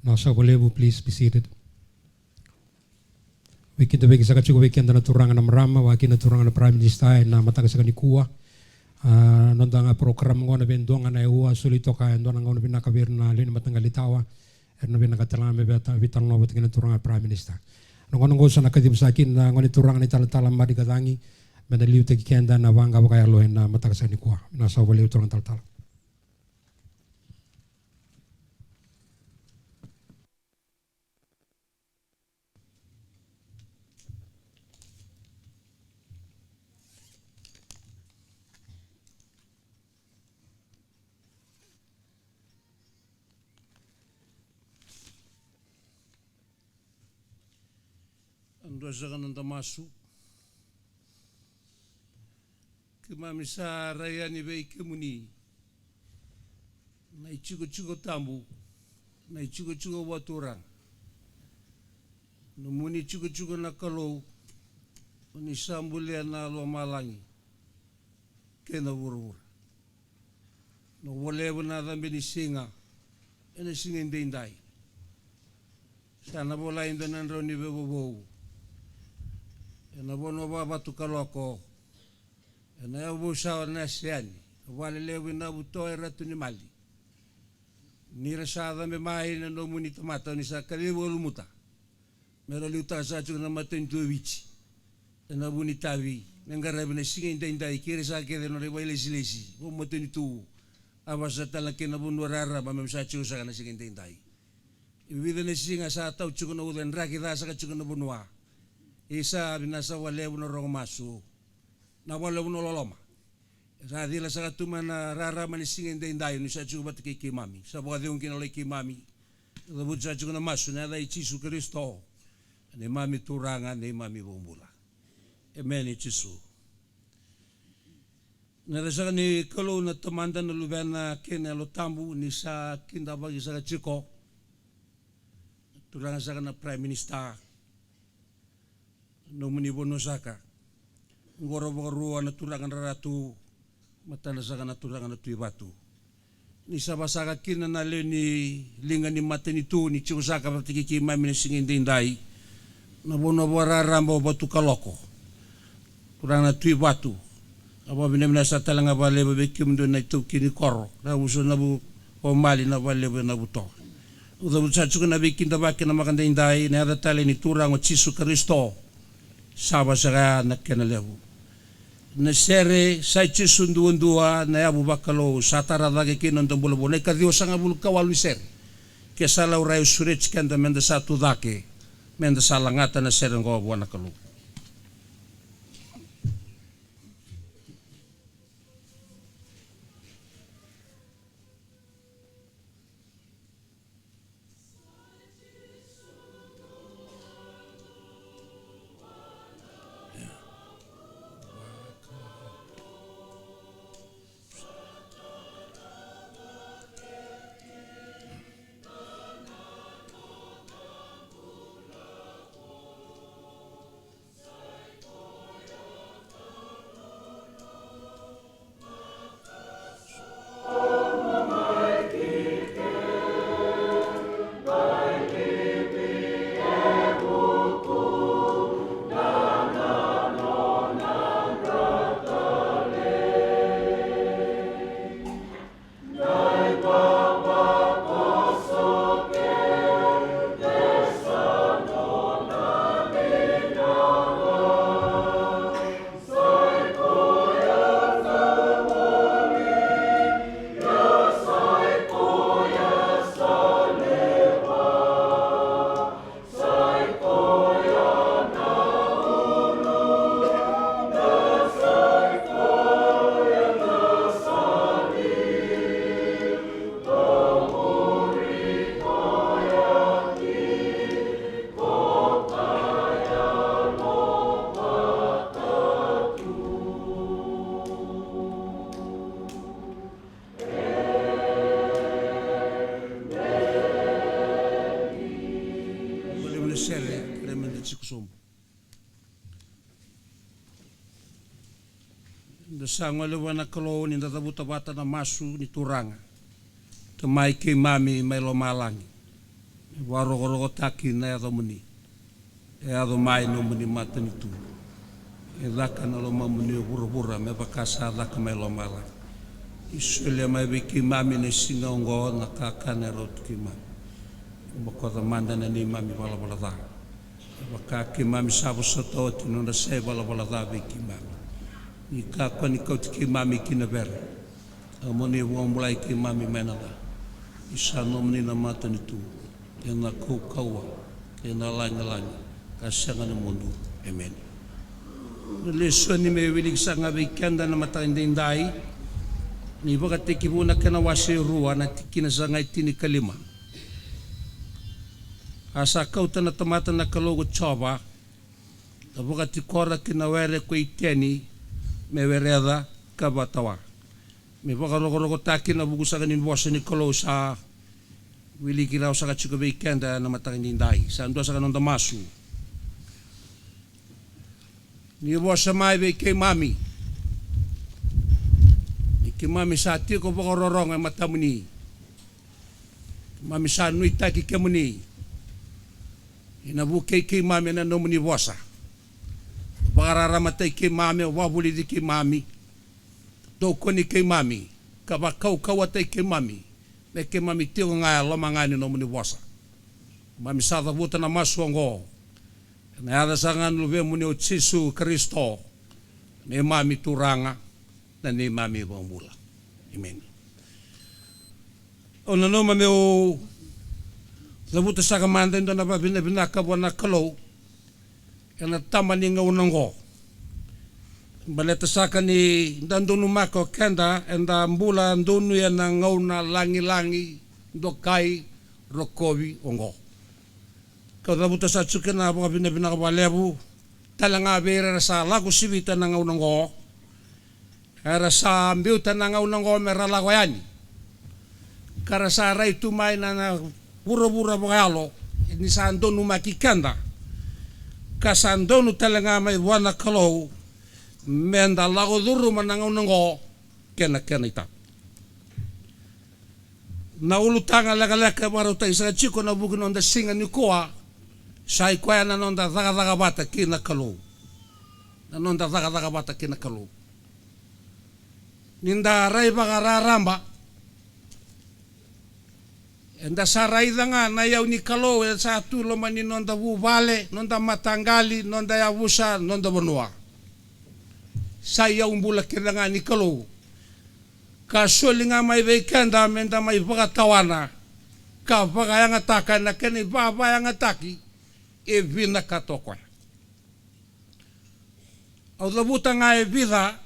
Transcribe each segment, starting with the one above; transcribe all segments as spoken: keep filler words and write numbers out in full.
Na sava levu, please be seated. Veikidavaki saka tiko vei keda na turaga na marama, vakakina na turaga na Prime Minister ena mataka saka nikua. A, noda ga program qo na veidoga na e ua, soli toka e dua na gauna vinaka vei ira na lewe ni mataqali tawa. Era na vinaka tale ga me veitalanoa vata kei na turaga Prime Minister. Na gauna qo sa na kaciva saka kina na gone turaga na italatala Mari Kacagi me na liutaki keda na vaqa vakayalo ena mataka saka nikua. Na sava levu turaga talatala. Dua saka na noda masu. Keimami sa rai yani vei kemuni na itikotiko tabu, na itikotiko vakaturaga. Nomuni itikotiko na Kalou, oni sa bulia na lomalagi kei na vuravura. Na vakalevu na cabe ni siga ena siga edaidai. Sa na volai e dua na drau ni veivovou ena vanua vakavatukaloko, ena yavu sa na yaseyani, na vale levu i Navutoa e Ratu ni Mali. Ni ra sa cabe mai na nomuni tamata, oni sa kacivi vakalumuta me ra liutaka saka tiko na matanitu e Viti ena vu ni tavi me qaravi na siga edaidai kei ira saka kece na nodra ivailesilesi vakamatanitu. A vaka saka tale na kena vanua raraba me sa tiko saka na siga edaidai. E vica na siga sa tau tiko na uca, e draki ca saka tiko na vanua. Isa, vinaka saka vakalevu na rogo masu. Na vakalevu na loloma. Sa cila saka tu mai na rarama ni siga edaidai, ni sa tiko vata kei keimami. Sa vakacegu kina na lai keimami. Cavuti sa tiko na masu ena yaca i Jisu Karisito, neimami Turaga, neimami iVakabula. Emeni, Jisu. Na yaca saka ni Kalou na Tamada, na Luvena kei na Yalo Tabu, ni sa kidavaki saka tiko na turaga saka na Prime Minister. Nomuni vanua saka. Qo ra vakarua na turaga na Ratu, matana saka na turaga na Tui Vatu. Ni sa vasaka kina na lewe ni liga ni matanitu ni tiko saka vata kei keimami na siga edaidai. Na vanua vakararaba o Vatukaloko. Turaga na Tui Vatu. Au vakavinavinaka saka tale ga vakalevu vei kemudou na itaukei ni koro. Ravusa na vu o Mali na vale levu e Navutoa. Au cavuta saka tiko na veikidavaki ena maka edaidai ena yaca talei ni Turaga o Jisu Karisito. Sa vaka saka ya na kena levu. Na sere, sa i Jisu duadua na yavu vakalou, sa tara cake kina noda bula vou. Na ikaciwasagavulu ka walu ni sere. Ke sa laurai, au sureti keda meda sa tu cake, meda sa lagata na sere oqo vua na Kalou. Valevu na sere, kerea meda tiko sobu. Da sa gole vua na Kalou ni da cavuta vata na masu ni Turaga. Tamai keimami mai lomalagi. E vakarokorokotaki na yacamuni. E yaco mai nomuni matanitu. E caka na lomamuni vuravura me vaka sa caka mai lomalagi. Ni solia mai vei keimami na siga oqo na kakana e rauti keimami. Bokoca mada na neimami valavala ca. E vaka keimami sa vosota oti na nodra sa ivalavala ca vei keimami. Ni kakua ni kauti keimami ki na vere. A mo ni vakabulai keimami mai na ca. Ni sa nomuni na matanitu, kei na kaukauwa, kei na lagilagi, ka sega ni mudu. Emeni. Na lesoni me wiliki saka ga vei keda na mataka edaidai, ni Vakatekivu na kena wase e rua, na tikina saka ga e tinikalima. A sa kauta na tamata na Kalou ko Jiova, ka vakatikora ki na were ko Iteni, me wereca ka vakatawa. Me vakarokorokotaki na vuku saka ni vosa ni Kalou sa wiliki rawa saka tiko vei keda na mataka edaidai. Sa dua saka na noda masu. Ni vosa mai vei keimami. Ni keimami sa tiko vakarorogo e matamuni. Keimami sa nuitaki kemuni. Ni na vukei keimami ena nomuni vosa. Vakararamataki keimami, vakavulici keimami. Tokoni keimami, ka vakaukauwataki keimami, me keimami tiko ga e loma ga ni nomuni vosa. Keimami sa cavuta na masu oqo ena yaca saka ga ni Luvemuni o Jisu Karisito, neimami Turaga, na neimami iVakabula. Emeni. Au nanuma meu cavuta saka mada e dua na vakavinavinaka vua na Kalou ena taba ni gauna oqo. Baleta saka ni da donumaka o keda eda bula donuya na gauna lagilagi, dokai, rokovi oqo. Kau cavuta saka tiko na vakavinavinaka vakalevu tale ga vei ira era sa lako sivita na gauna oqo. Era sa biuta na gauna oqo me ra lako yani. Ka ra sa rai tu mai na, na vuravura vakayalo, ni sa donumaki keda. Ka sa donu tale ga mai vua na Kalou, me da lako curuma na gauna oqo, kei na kena itavi. Na ulutaga lekaleka e vakarautaki saka tiko na vuku ni noda siga nikua, sa i koya na noda cakacaka vata kei na Kalou. Na noda cakacaka vata kei na Kalou. Ni da rai vakararaba, eda sa raica ga na iyau ni Kalou e sa tu loma ni noda vuvale, noda mataqali, noda yavusa, noda vanua. Sa iyau bula kece ga ni Kalou. Ka soli ga mai vei keda me da mai vakatawana, ka vakayagataka na kena ivavayagataki e vinakata o koya. Au cavuta ga e vica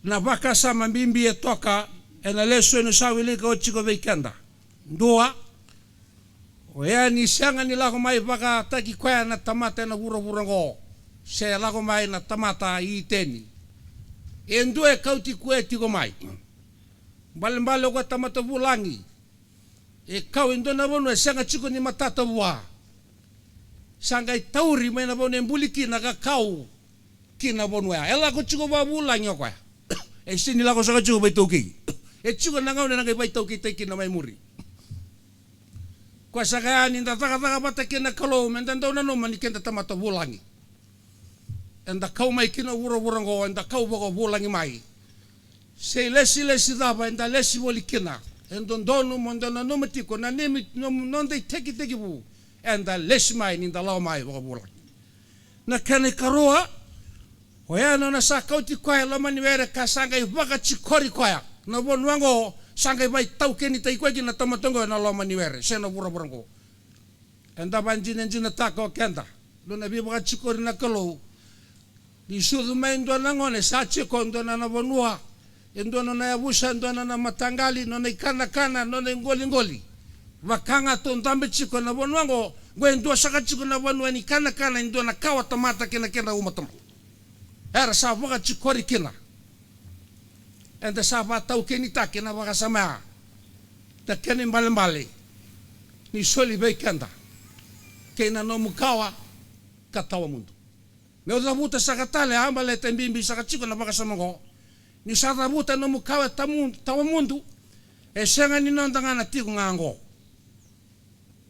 na vakasama bibi e toka ena lesoni sa wilika oti tiko vei keda. Dua, oya ni sega ni lako mai vakataki koya na tamata ena vuravura oqo, se lako mai na tamata i Iteni. E dua e kauti koya tiko mai. Balebale o koya tamata vulagi. E kau e dua na vanua e sega tiko ni matata vua. Sa qai tauri mai na vanua e buli kina ka kau ki na vanua ya. E lako tiko vakavulagi o koya. E sega ni lako saka tiko vakaitaukei. E tiko na gauna ena qai vakaitaukeitaki kina mai muri. Koya saka ya ni da cakacaka vata kei na Kalou, me da dau nanuma ni keda tamata vulagi. Eda kau mai kina vuravura oqo, eda kau vakavulagi mai. Se ilesilesi cava eda lesi voli kina, e dodonu mo da nanuma tiko na nemi, nom-, noda itekitekivu eda lesi mai ni da lako mai vakavulagi. Na kena ikarua, oya na nona sa kauti koya e loma ni were ka sa qai vakatikori koya. Na vanua oqo sa qai vakaitaukenitaki koya kina na tamata oqo ena loma ni were se na vuravura oqo. Eda vakadinadinataka o keda, dua na veivakatikori na Kalou. Ni sucu mai e dua na gone, sa tiko e dua na nona vanua, e dua na nona yavusa, e dua na nona mataqali, nona ikanakana, nona iqoliqoli. Vaka ga tou dabe tiko ena vanua oqo, oqo e dua saka tiko na vanua ni kanakana e dua na kawatamata kei na kena umatamata. Era sa vakatikori kina. Eda sa vakataukenitaki ena vakasama ya. Na kena ibalebale ni soli vei keda kei na nomu kawa ka tawa mudu. Meu cavuta saka tale, a baleta e bibi saka tiko na vakasama oqo. Ni sa cavuta nomu kawa e tamu-, tawa mudu, e sega ni noda ga na tiko ga oqo.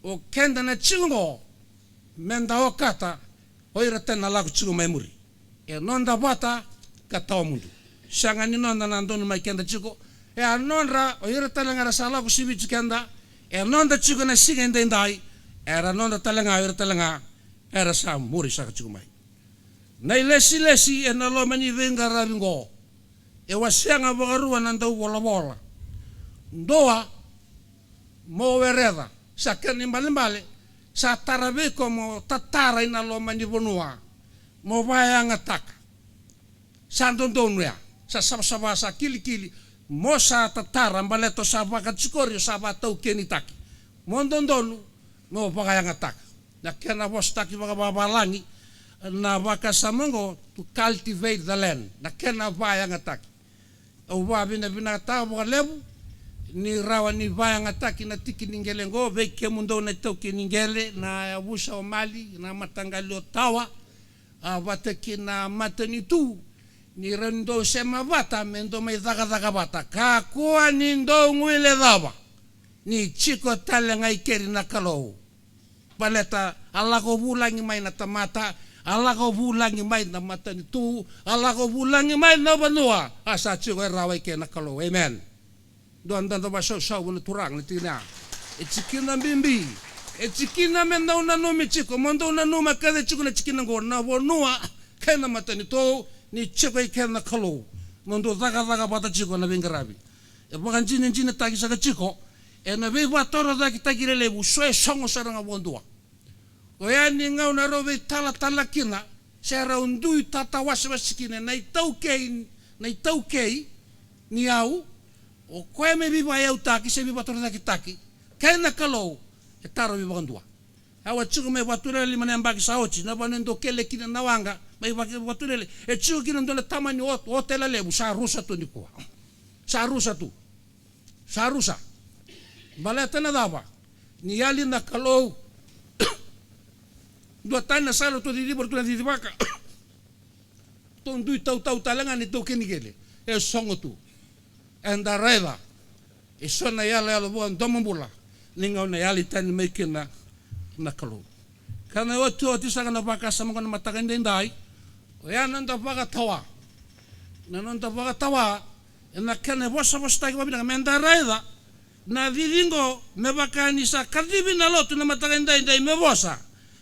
O keda na tiko oqo, me da okata o ira tale na lako tiko mai muri. E noda vata ka tawa mudu. Sega ni noda na donu mai keda tiko. E a nodra o ira tale ga era sa lako siviti keda. E noda tiko na siga edaidai. Era noda tale ga o ira tale ga era sa muri saka tiko mai. Na ilesilesi ena loma ni veiqaravi oqo. E wasea ga vakarua na dauvolavola. Dua, mo wereca. Sa kena ibalebale, sa tara vei iko mo tatara ina loma ni vanua. Mo vakayagataka. Sa dodonu ya. Sa savasava, sa kilikili. Mo sa tatara, baleta o sa vakatikori, o sa vakataukenitaki. Mo dodonu, mo vakayagataka. Na kena vosataki vakavavalagi, na vakasama oqo, to cultivate the land. Na kena vakayagataki. Au vakavinavinakataka vakalevu ni rawa ni vakayagataki na tiki ni qele oqo vei kemudou na itaukei ni qele, na yavusa o Mali, na mataqali o Tawa, a vata kei na matanitu, ni rawa ni dou sema vata me dou mai cakacaka vata. Kakua ni dou guilecava ni tiko tale ga i keri na Kalou. Baleta a lako vulagi mai na tamata, a lako vulagi mai na matanitu, a lako vulagi mai na vanua, a sa tiko e rawa i ke na Kalou. Amen. Dua na dada vasausau vua na Turaga na tikina ya. E tikina bibi. E tikina me dau nanumi tiko, mo dau nanuma kece tiko na tikina oqo, na vanua kei na matanitu, ni tiko i ke na Kalou. Mo dau cakacaka vata tiko na veiqaravi. E vakadinadinataki saka tiko ena veivakatorocaketaki lelevu, so e sogo sara ga vakadua. Oya ni gauna rau veitalatala kina, se rau dui tatawasewase kina na itaukei, na itaukei ni yau, o koya me veivakayautaki se veivakatorocaketaki kei na Kalou, e tarovi vakadua. Au a tiko mai Vatulele lima na yabaki sa oti, na vanua e dau kele kina na waqa mai Vak-, Vatulele. E tiko kina dua na tama ni ot-, otela levu, sa rusa tu nikua. Sa rusa tu. Sa rusa. Baleta na cava? Ni yali na Kalou. Dua tani na sala tou cicivaka, tou na cicivaka. Tou dui tautau tale ga ni tou kena qele. E sogo tu. Eda raica e so na iyaloyalo vua domobula ni gauna e yali tani mai kina na Kalou. Ka na otioti saka na vakasama oqo na mataka edaidai, oya na noda vakatawa. Na noda vakatawa ena kena vosavosataki vakavinaka, me da raica na cici oqo, me vaka ni sa kacivi na lotu na mataka edaidai me vosa.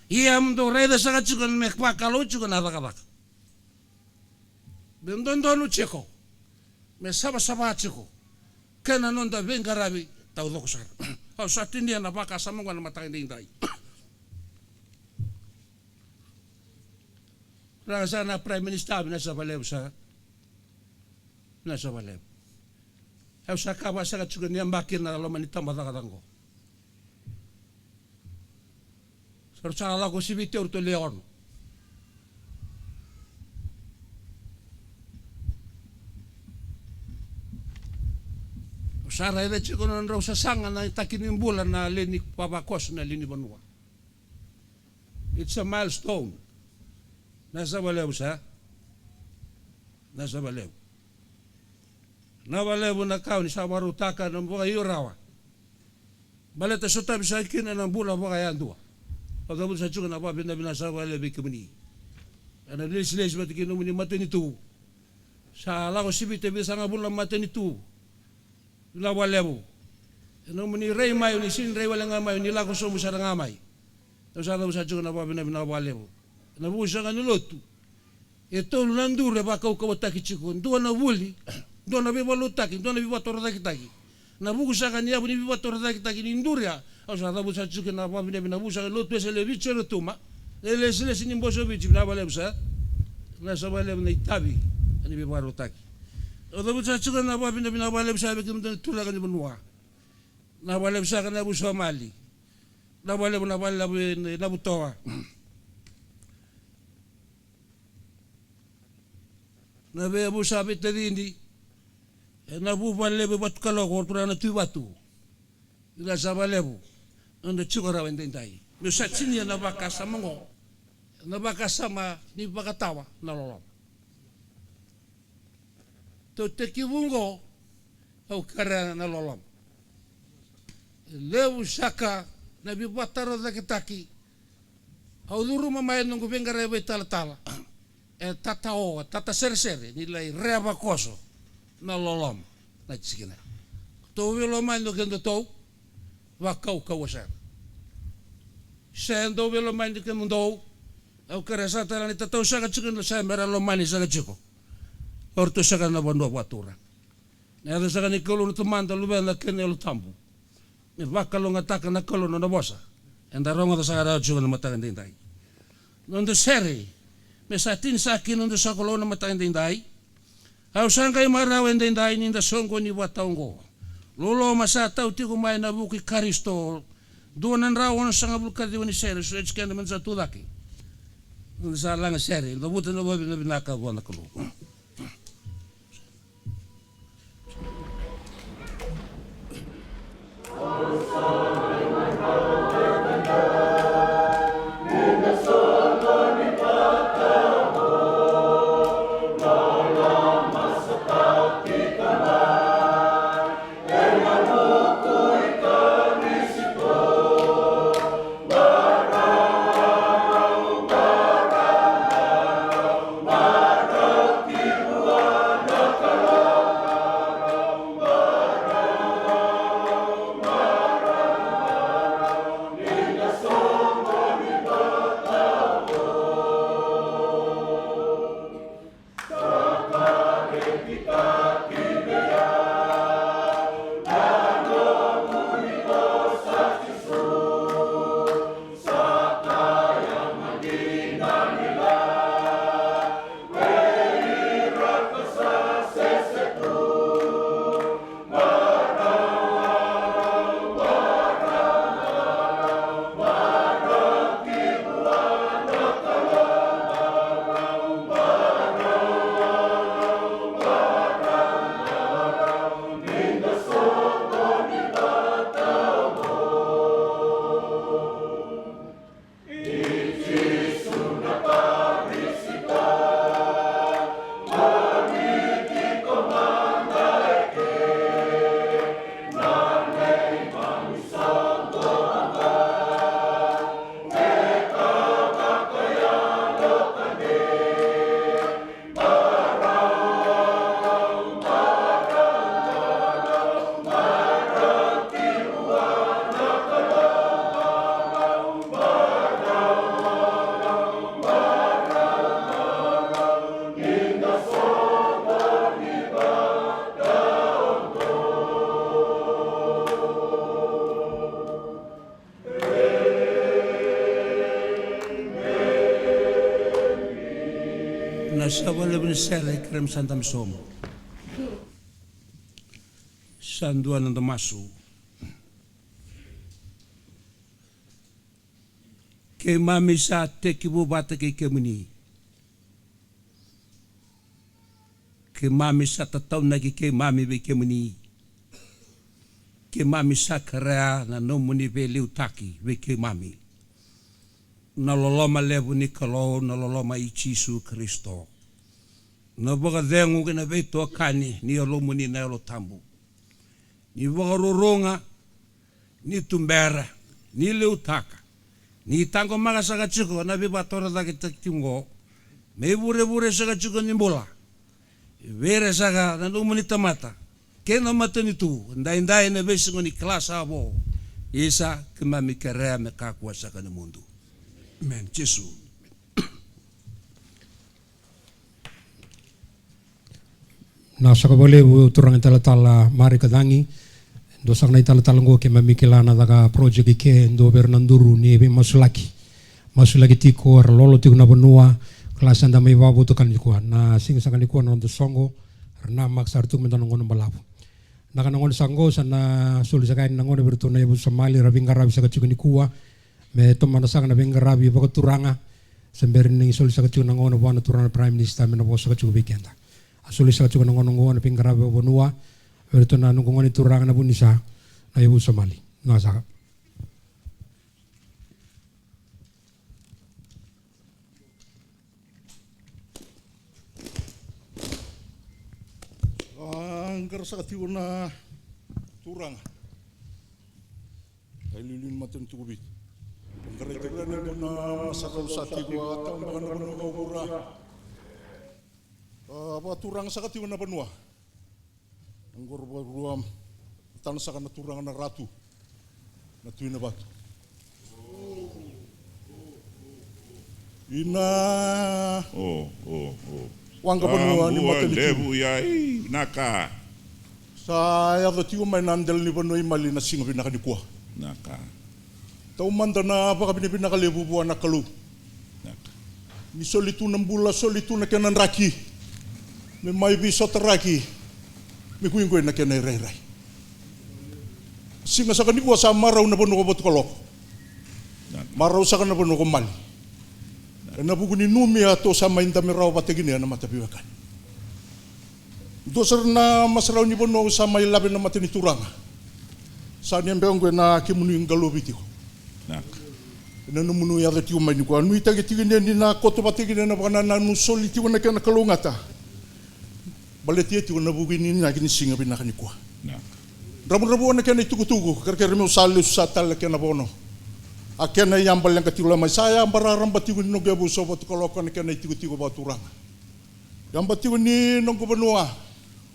Ia mo dou raica saka tiko me vakalou tiko na cakacaka. Me dodonu tiko, me savasava tiko kei na noda veiqaravi taucoko sara. Au sa tinia na vakasama oqo na mataka edaidai. Raga saka na Prime Minister, vinaka saka vakalevu saka. Vinaka saka vakalevu. Au sa kaya saka tiko ni yabaki na loma ni tabacakacaka oqo. Sa rau sa lako siviti au ratou lewe ono. Au sa raica tiko na nodrau sasaga na itaki ni bula na lewe ni vavakoso, na lewe ni vanua. It's a milestone. Vinaka saka vakalevu saka. Vinaka saka vakalevu. Vinaka vakalevu na ka o ni sa vakarautaka na vakaio rawa. Baleta sotavi saka kina na bula vakayadua. Au cavuta saka tiko na vakavinavinaka saka vakalevu vei kemuni. Ena lesilesi vata kei nomuni matanitu. Sa lako siviti e vica saka ga vula na matanitu. Vinaka vakalevu. E nomuni rai mai, o ni sega ni rai wale ga mai, o ni lako sobu sara ga mai. Au sa cavuta saka tiko na vakavinavinaka vakalevu. Ena vuku saka ni lotu. E tolu na duru e vakaukauwataki tiko. Dua na vuli, dua na veivakaloutaki, dua na veivakatorocaketaki. Na vuku saka ni yavu ni veivakatorocaketaki ni duru ya. Au sa cavuta saka tiko na vakavinavinaka, na vuku saka ni lotu Wesele Viti Sere Tuma. Na ilesilesi ni Bose o Viti, vinaka vakalevu saka. Vinaka saka vakalevu na itavi ni veivakarautaki. Au cavuta saka tiko na vakavinavinaka vakalevu saka vei kemudou na turaga ni vanua. Vinaka vakalevu saka na yavusa o Mali. Vinaka vakalevu na vakalevu e Navutoa. Na veiyavusa veitacini e Navuvalevu, e Vatukaloko, o ratou na Tui Vatu. Vinaka saka vakalevu na noda tiko rawa edaidai. Meu sa tinia na vakasama oqo, na vakasama ni vakatawa na loloma. Tou tekivu oqo, au kerea na loloma. E levu saka Na veivakatorocaketaki. Au curuma mai noqu veiqaravi vakaitalatala. E tata o, e tata seresere, ni lai reva koso na loloma. Na tikina. Tou veilomani o kedatou, vakaukauwa sara. Se dou veilomani o kemudou, au kerea sara tale ni tatau saka tiko ni sa mera lomani saka tiko. O ratou saka na vanua vakaturaga. Na yaca saka ni Kalou na Tamada, Luvena kei na Yalo Tabu. Me vakalougatataka na Kalou na nona vosa. Eda rogoca saka rawa tiko na mataka edaidai. Noda sere. Me sa tini saka kina noda sokalou na mataka edaidai. Au sa qai marau edaidai ni da soqoni vata oqo. Loloma sa tau tiko mai na vuku i Karisito. Dua na drau onosagavulu ka ciwa ni sere, so e tiko keda meda sa tu cake. Noda sa laga sere, da vuta na vavinavinaka vua na Kalou. Na sa valevu ni sere, kerea me sa dabe sobu. Sa dua na noda masu. Keimami sa tekivu vata kei kemuni. Keimami sa tataunaki keimami vei kemuni. Keimami sa kerea na nomuni veiliutaki vei keimami. Na loloma levu ni Kalou, na loloma i Jisu Karisito. Na vakacegu kei na veitokani ni Yalomuni na Yalo Tabu. Ni vakaruruga, ni tubera, ni liutaka, ni taqomaka saka tiko na veivakatorocaketaki tiko oqo, me ivurevure saka tiko ni bula vei ira saka na nomuni tamata kei na matanitu, daidai na veisiga ni kila sa vo. Isa, keimami kerea me kakua saka ni mudu. Amen. Jisu. Na saka vakalevu turaga italatala Marika Cagi. Dua saka na italatala oqo keimami kila na caka project i ke, dua vei ira na duru ni veimasulaki. Masulaki tiko, era lolo tiko na vanua, kila sa da mai vakavotukana nikua. Na siga saka nikua na noda soqo, era namaka sara tiko me da na gauna balavu. Na ka na gauna saka oqo, sa na soli saka yani na gauna vei iratou na yavusa Somali, era veiqaravi saka tiko nikua. Me tomana saka na veiqaravi vakaturaga, sa bera ni soli saka tiko na gauna vua na turaga na Prime Minister me na vosa saka tiko vei keda. A soli saka tiko na gauna oqo na veiqaravi vakavanua, vei iratou na noqu gone turaga na vu ni sa, na yavusa Somali. Na saka. A, qara saka tiko na turaga. Iliuliu ni matanitu ko Viti. Qaravi tiko na dua na masarau sa tiko a tau baka na vanua ka uvura. A vakaturaga saka tiko na vanua. Oqo ra vakarua tana saka na turaga na Ratu na Tui Navatu. Ina o o o waqa vanua ni matanitu. Levu ya i vinaka. Sa yaco tiko mai na dela ni vanua i Mali na siga vinaka nikua. Vinaka. Taumada na vakavinavinaka levu vua na Kalou. Vinaka. Ni soli tu na bula, soli tu na kena draki me mai veisotaraki me kuiqoi na kena irairai. Siga saka nikua sa marau na vanua ko Vatukaloko. Marau saka na vanua ko Mali. Ena vuku ni numi a tou sa mai dabe rawa vata kina ena mataviwekani. Dua sara na masarau ni vanua au sa mai lave na mata ni turaga. Sa ni beka oqo ena kemuni qalovi tiko. Ena nomuni yaco tiko mai nikua, nuitaki tiko ni na koto vata kina ena vakanananu soli tiko na kena kalougata. Baleti e tiko na vuku ni inaki ni siga vinaka nikua. Dravudravua na kena itukutuku, kerekere meu sa lesu sa tale na kena vono. A kena iyaba leqa tiko la mai, sa yaba raraba tiko ni noqu yavusa o Vatukaloko na kena itikotiko vakaturaga. Yaba tiko ni noqu vanua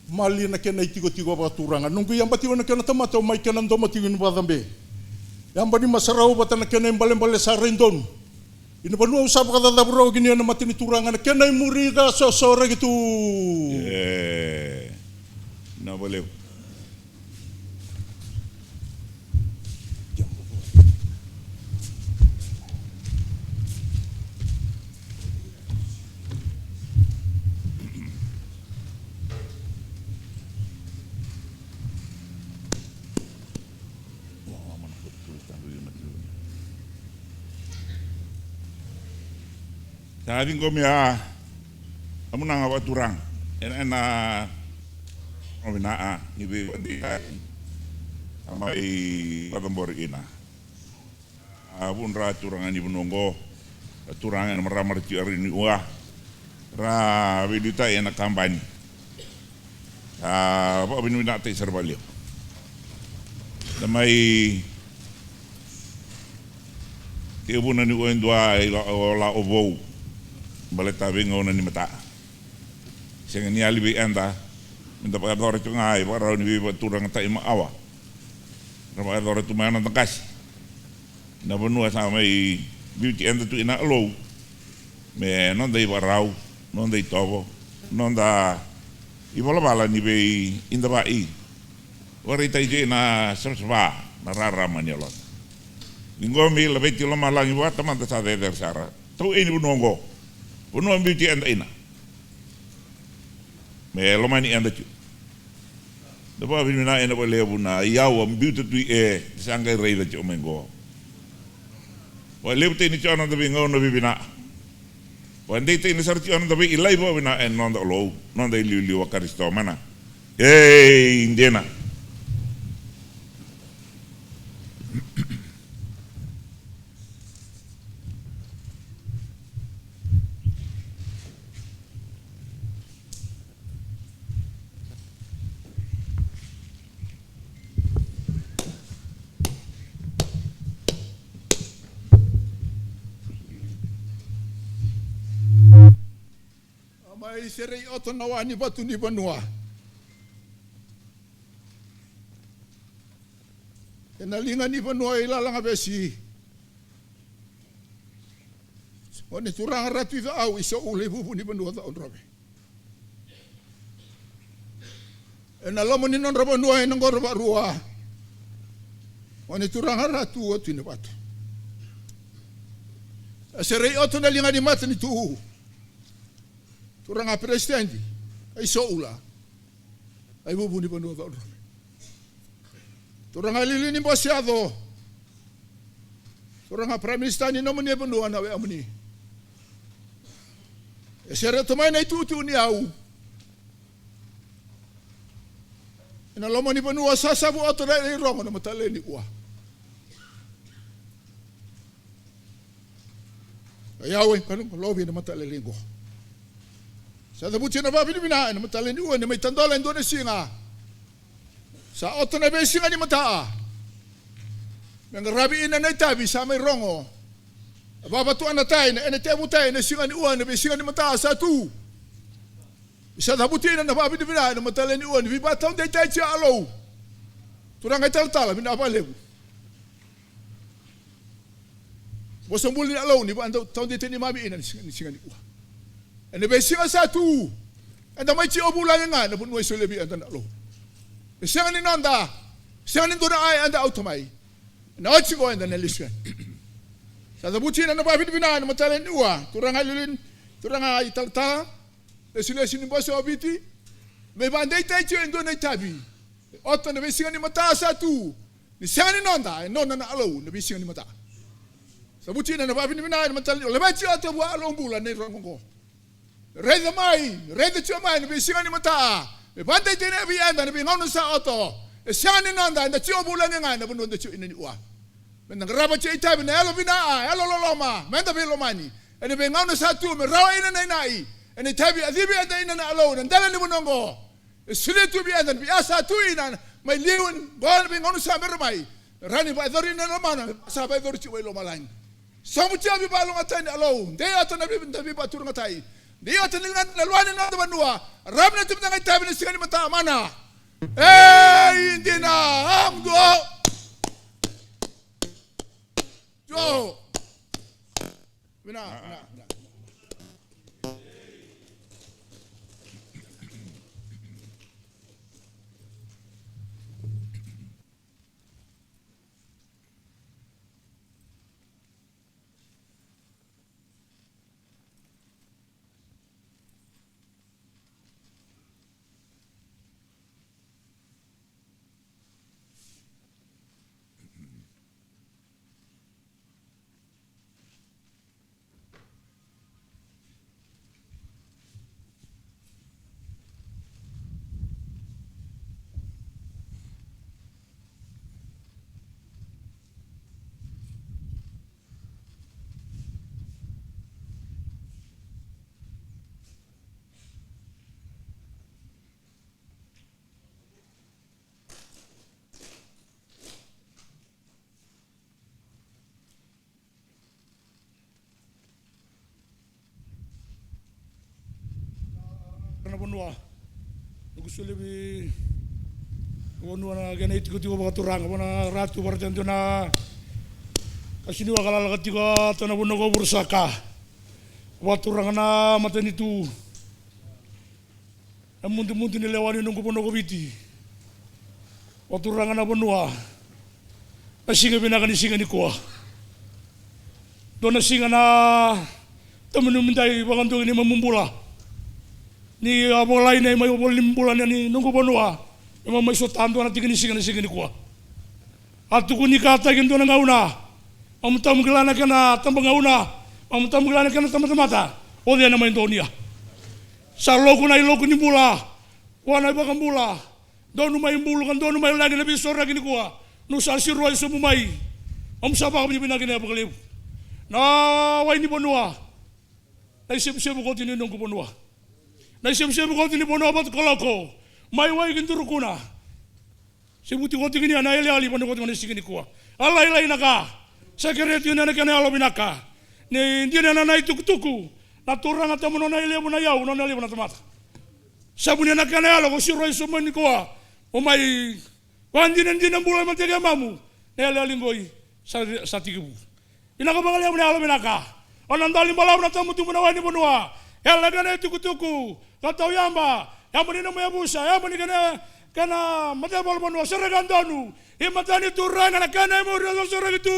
Mali na kena itikotiko vakaturaga. Noqu yaba tiko na kena tamata o mai kena domo tiko ni vakacabe. Yaba ni masarau vata na kena ibalebale sa rai donu. Ina vanua au sa vakacacavu rawa kina na mata ni turaga na kena imuri ka sosoraki tu. E, na valevu. Sa ciqomi a, a munaga vakaturaga ena, ena vinaka ni veivakadei a mai vakacabori ina. A vudra turaga ni vanua oqo, a turaga ena maramara tiko ari ni ua ra veiliutaki ena kabani. A vakavinavinakataki sara vakalevu. Da mai tekivuna ni ua e dua i la o la o vou baleta veigauna ni mata. Sega ni yali vei eda me da vakayacora tiko ga i vakarau ni veivakaturagataki ma awa. Ra vakayacora tu mai na noda qase. Na vanua sa mai biuti eda tu ina Alou me noda ivakarau, noda itovo, noda ivalavala ni veidavai. Vakaraitaki tu ina savasava na rarama ni yaloda. Ciqomi, laveti lomalagi vua Tamada sa cecere sara. Tau e ni vanua oqo, vanua biuti eda ina me lomani eda tu. Da vakavinavinaka ena vakalevu na iyau a biuta tu i e, da sa qai raica tiko mai qo. Vakalevu tani tiko na noda veigauna veivinaka. Vakadei tani sara tiko na noda veilai vakavinaka ena noda Alou, noda iliuliu a Karisito mana. Ei dina. A mai serei oto na wa ni vatu ni vanua ena liga ni vanua i Lalagavesi. O ni turaga Ratu i Ca'au i So'ula i vuvu ni vanua Ca'audrove. Ena loma ni nodra vanua ena qoro va'arua, o ni turaga Ratu o Tui Navatu. E serei oto na liga ni matanitu, turaga peresitedi i So'ula, i vuvu ni vanua Ca'audrove. Turaga liuliu ni bose yaco, turaga Prime Minister ni nomuni vanua na we'amuni. E sere tu mai na itutu ni yau ena loma ni vanua, sa savu oto na i rogo na matale ni ua. A yau e kalougata lovi ena matale ni qo. Sa cavuti na vakavinavinaka ena matale ni ua ni mai tadola e dua na siga. Sa oto na veisiga ni mata. Me qaravi ina na itavi sa mai rogo. A vakavatuanataki ena tevutai ena siga ni ua, na veisiga ni mata sa tu. Sa cavuti ina na vakavinavinaka ena matala ni ua ni veivakataudeitaki tiko a Alou. Turaga italatala, vinaka vakalevu. Vosa bula ni Alou ni vakataudeitaki neimami ina ni siga, ni siga ni ua. Ena veisiga sa tu, eda mai tiko vulagi ga ena vanua e solia vei eda na Alou. E sega ni noda, sega ni dua na ka eda auta mai. Ena oti qo eda na lesu yani. Sa cavuti ina na vakavinavinaka ena matala ni ua, turaga Lilin, turaga italatala, lesilesi ni bose o Viti. Me vakadeitaki tiko e dua na itavi. Ota na veisiga ni mata sa tu. Ni sega ni noda, e nona na Alou na veisiga ni mata. Sa cavuti ina na vakavinavinaka ena matala ni ua. Laveti ota vua Alou bula na irogo oqo. Raica mai, raica tiko mai na veisiga ni mata. Me vakadeitaki vei eda na veigauna sa oti. E sega ni noda, eda tiko vulagi ga ena vanua eda tiko ina ni ua. Meda qarava tiko itavi na yalo vinaka, yalo loloma, meda veilomani. Ena veigauna sa tu me rawa ina na inai. Ena itavi a civi eda ina na Alou, na dela ni vanua oqo. E solia tu vei eda na veika sa tu ina mai liu, qo na veigauna sa bera mai. Rawa ni vakayacori ina lomana, sa vakayacori tiko mai lomalagi. Sobu tiko veivakalougatataki ni Alou. Dei ota na vei, na veivakaturagataki. Dei ota na ligana na lewa ni noda vanua. Rawa ni tu mada ga itavi na siga ni mata mana. Ei, dina, a muduo. Jo. Vinaka, vinaka, vinaka. Na vanua. Noqu solia vei na vanua na kena itikotiko vakaturaga, vua na Ratu Varatedua na Kasiniwa ka lalaka tiko a tana vanua ko Vurusaka. Vakaturaga na matanitu. Na mudumudu ni lewa ni noqu vanua ko Viti. Vakaturaga na vanua. Na siga vinaka ni siga nikua. Dua na siga na tamanumidai vakadua ki neimamu bula. Ni a volai na imamu bula ni noqu vanua. Meimamu mai sota dua na tiki ni siga na siga nikua. A tukuni kataki e dua na gauna. Mamu tamu kila na kena tabagauna. Mamu tamu kila na kena tabatamata. O cei ena mai donuya? Sa loku na iloku ni bula. Vua na iVakabula. Donu mai bulu ka donu mai lagi na veisoraki nikua. Niu sa siro ai sobu mai. Mamu sa vakavinavinaka kina vakalevu. Na wai ni vanua. Na isevusevu koti ni noqu vanua. Na isevusevu koti ni vanua Vatukaloko. Mai wai ki Durukuna. Sevuti koti kina na yaliyali vanua koti na siga nikua. A lailai na ka. Sa kere tiko na kena yalo vinaka. Ni dina na itukutuku. Na turaga tamu nona ilevu na iyau, nona ilevu na tamata. Sa vunia na kena yalo ko siro ai sobu mai nikua. O mai vakadinadina bula e mateke mamu. Na yaliyali qoi. Sa, sa tekivu. Vinaka vakalevu na yalo vinaka. O na dali balavu na tamutumu na wai ni vanua. Yala kena itukutuku. Ka tau yaba. Yaba ni nomu yavusa. Yaba ni kena, kena mataivalu vanua. Sereka donu. I mata ni turaga na kena imuri o soraki tu.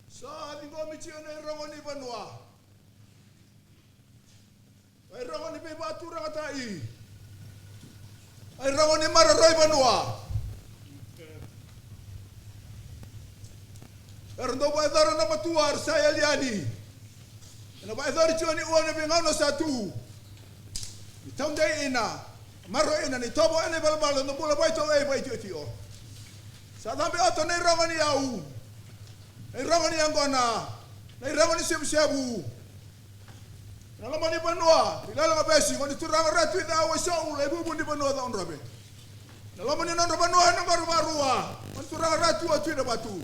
Sa ciqomi tiko na irogo ni vanua. Na irogo ni veivakaturagataki. Na irogo ni maroroi vanua. Era dau vakayacora na matua era sa yali yani. Ena vakayacori tiko ni ua na veigauna sa tu. Ni taudei ina, maroroi ina, ni tovo ena ivalavala, na bula vakaitaukei vakaitiotio. Sa cabe oti na irogo ni yau, na irogo ni yaqona, na irogo ni sevusevu. Na loma ni vanua, i Lailaga Vesi, gone turaga Ratu i Cau, Waisau, Laivuvu ni vanua Cakaudrove. Na loma ni nodra vanua ena qori Varua, gone turaga Ratu o Tui Navatu.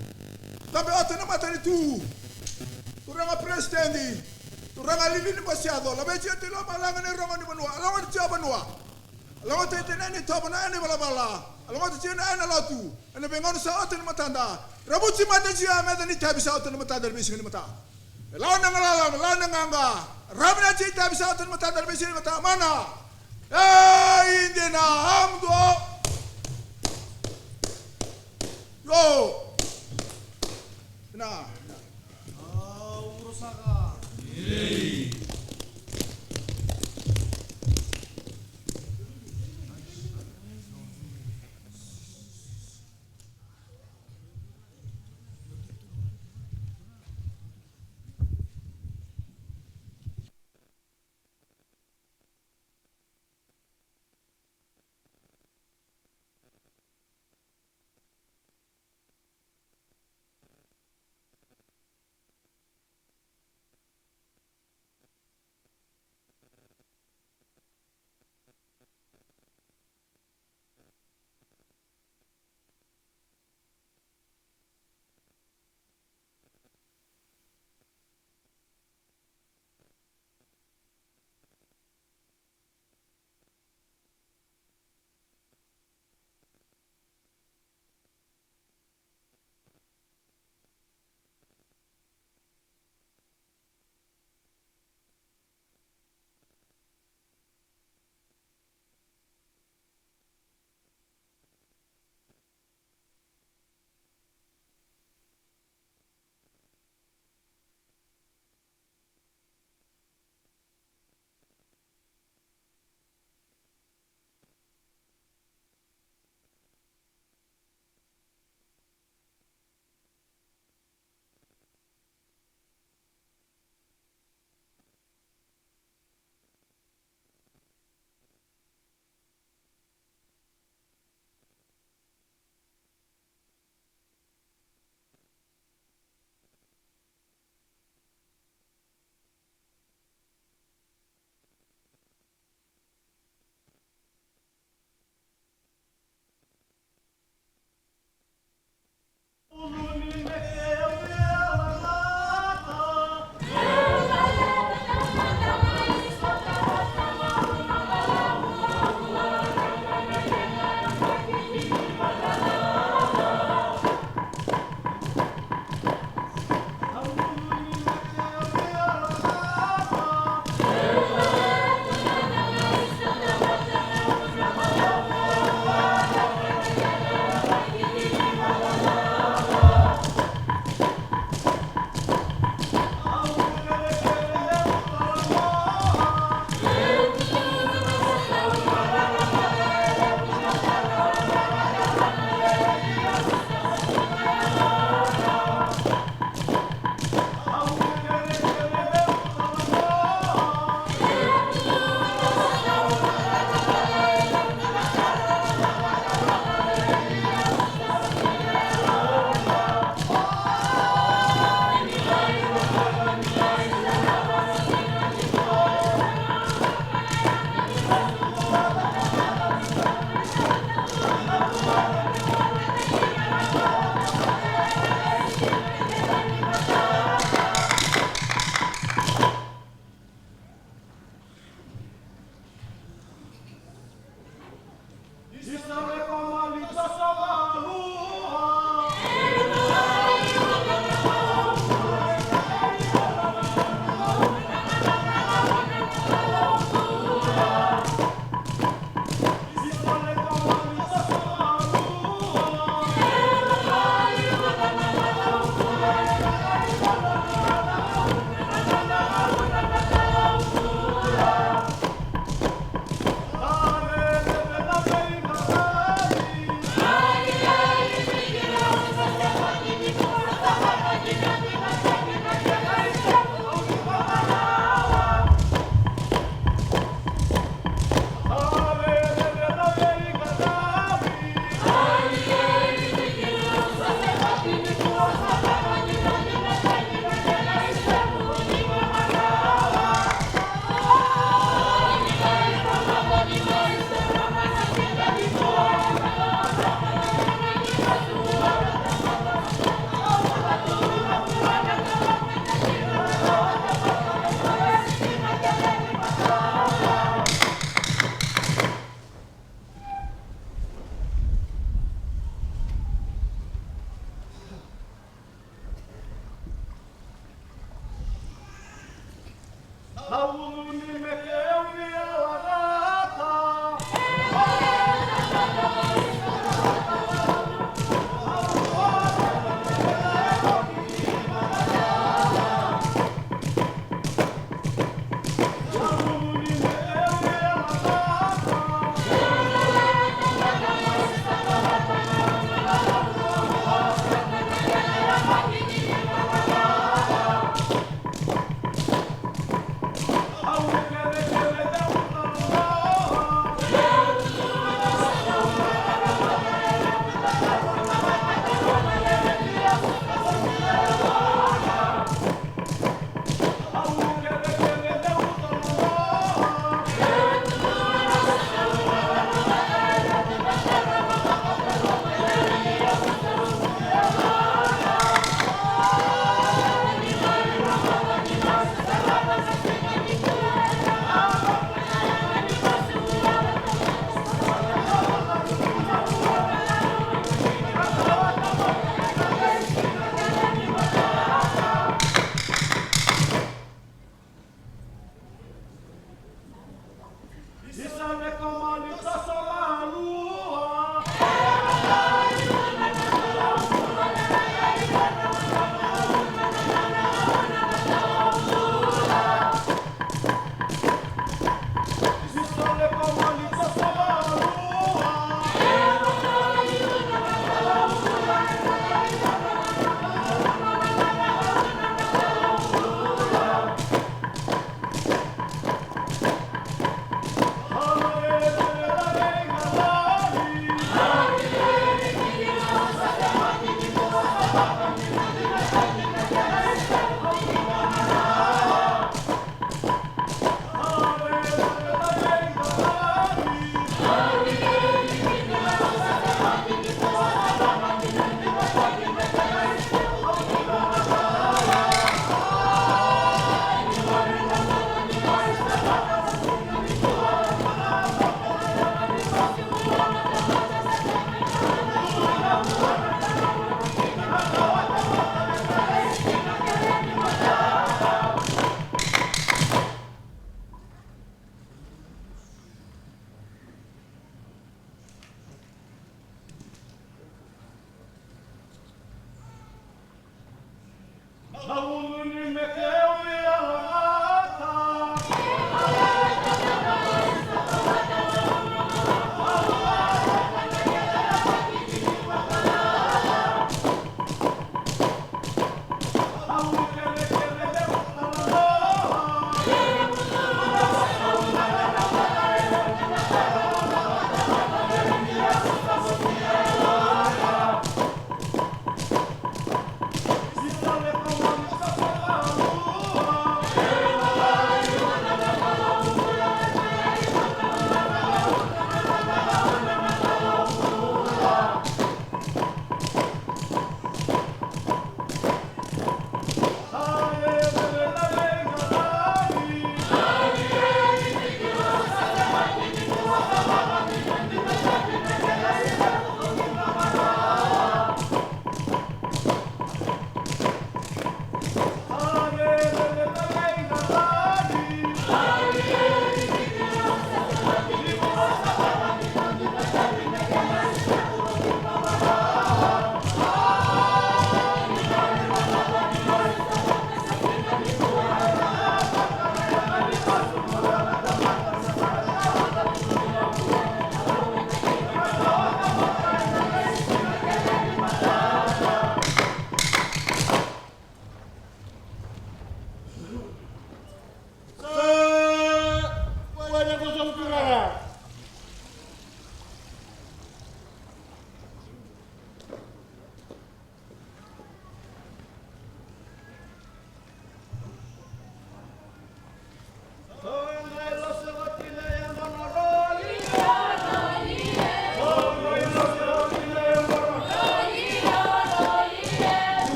Cabe oti na matanitu, turaga peresitedi, turaga Livi ni Bose Yaco, laveti oti e loma, a laga na irogo ni vanua, a lagoti oti na vanua. A lagota tiko na ena itovo, na ena ivalavala. A lagota tiko na ena lotu ena veigauna sa oti na matada. Ravuti mada tiko a meca ni itavi sa oti na matada ena veisiga ni mataka. Me lawa na galala, me lawa na qaqa. Ravi na tiko itavi sa oti na matada ena veisiga ni mataka. Mana. Ei, dina, a muduo. Io. Dina.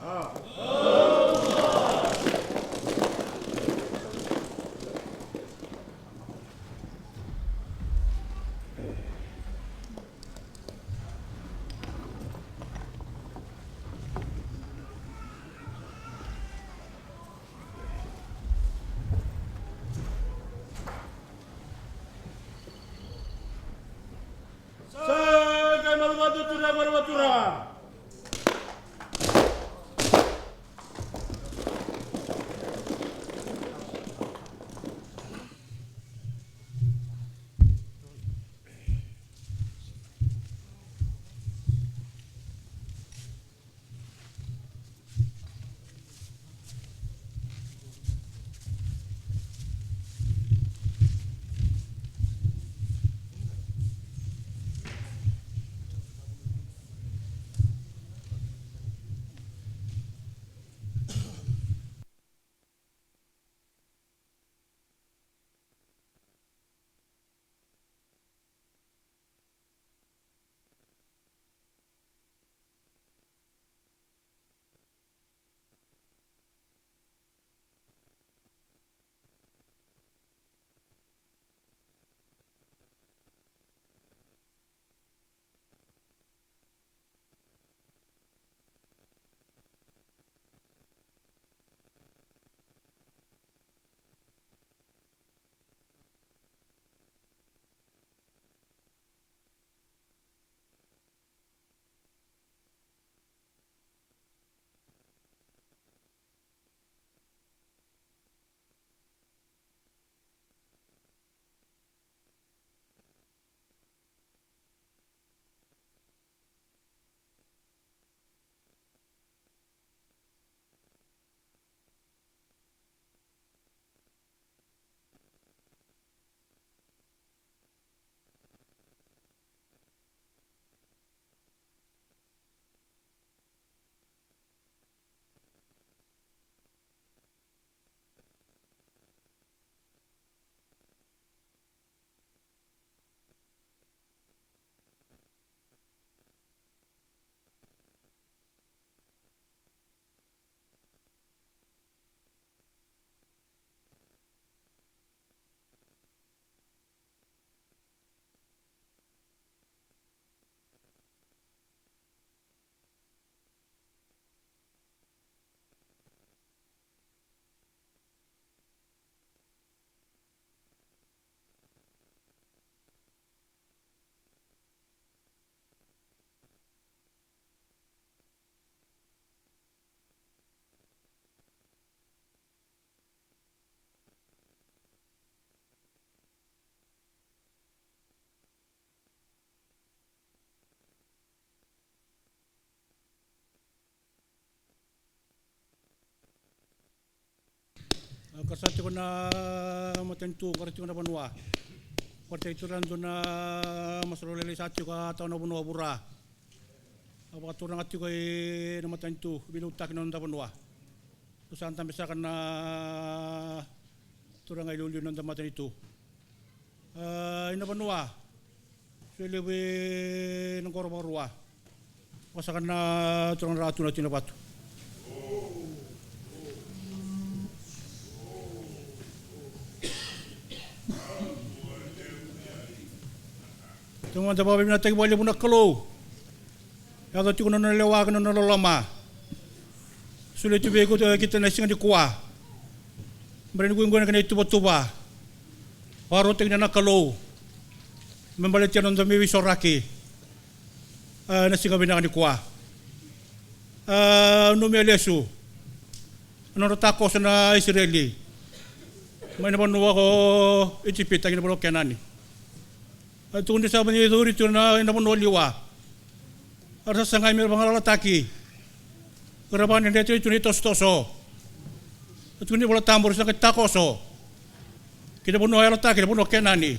Sa qai malu vata turaga, malu vata turaga. Ka sa tiko na matanitu, ka ra tiko na vanua. Ka ra tiko na dua na masu lailai sa tiko a tau na vanua vura. A vakaturaga tiko i na matanitu, veiliutaki na noda vanua. Sa dabe saka na turaga iliuliu ni noda matanitu. A, i na vanua. Sa levu i na qoro vakarua. Vakasaka na turaga na Ratu na Tina Vatu. Taumada vakavinavinakataki vakalevu na Kalou. Yaco tiko na nona lewa kei na nona loloma. Solia tu vei keitou, e, keitou na siga nikua. Baleta ni kua qo na kena ituvatuva. Vakarautaki na Kalou me baleti na noda veiveisauraki. A, na siga vinaka nikua. A, nanumi lesu na nodra takoso na Isireli mai na vanua ko Ijipita ki na vanua ko Kenani. A tukuni sa vakaicori tu na, na vanua liwa. A ra sa sagai me ra vagalalataki. Ka ra vakadredretaki tu na itosotoso. A tukuni Vola Tabu ra sa qai takoso ki na vanua yalataki, na vanua Kenani.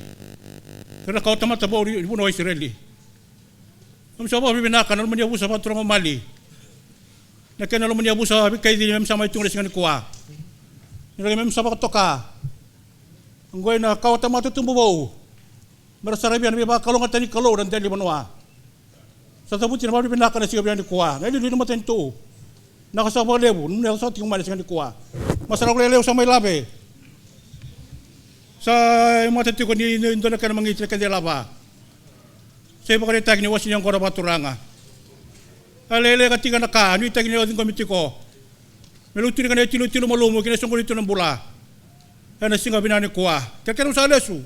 Ka ra kau tamata vou ni vanua Isireli. Keimami sa vakavinavinaka na loma ni yavusa vakaturaga o Mali. Na kena loma ni yavusa veikacivi keimami sa mai tu ena siga nikua. Ni ra keimami sa vakatoka. Oqo ena kawa tamata tubu vou. Me ra saravia na veivakalougatataki ni Kalou na dela ni vanua. Sa cavuti na vakavinavinaka na siga vinaka nikua na iliuliu ni matanitu. Naka saka vakalevu, nomuni yaco saka tiko mai na siga nikua. Masarau lelevu sa mai lave. Sa i mata tiko ni, ni dua na kena magiti na keda ilava. Sa ivakaraitaki ni wase ni yaqona vakaturaga. A lele ka tika na ka, nuitaki ni o ciqomi tiko. Me lutu ni ka na itilotilo malumu ki na soqoni tu na bula. Ena siga vinaka nikua. Kerekere au sa lesu.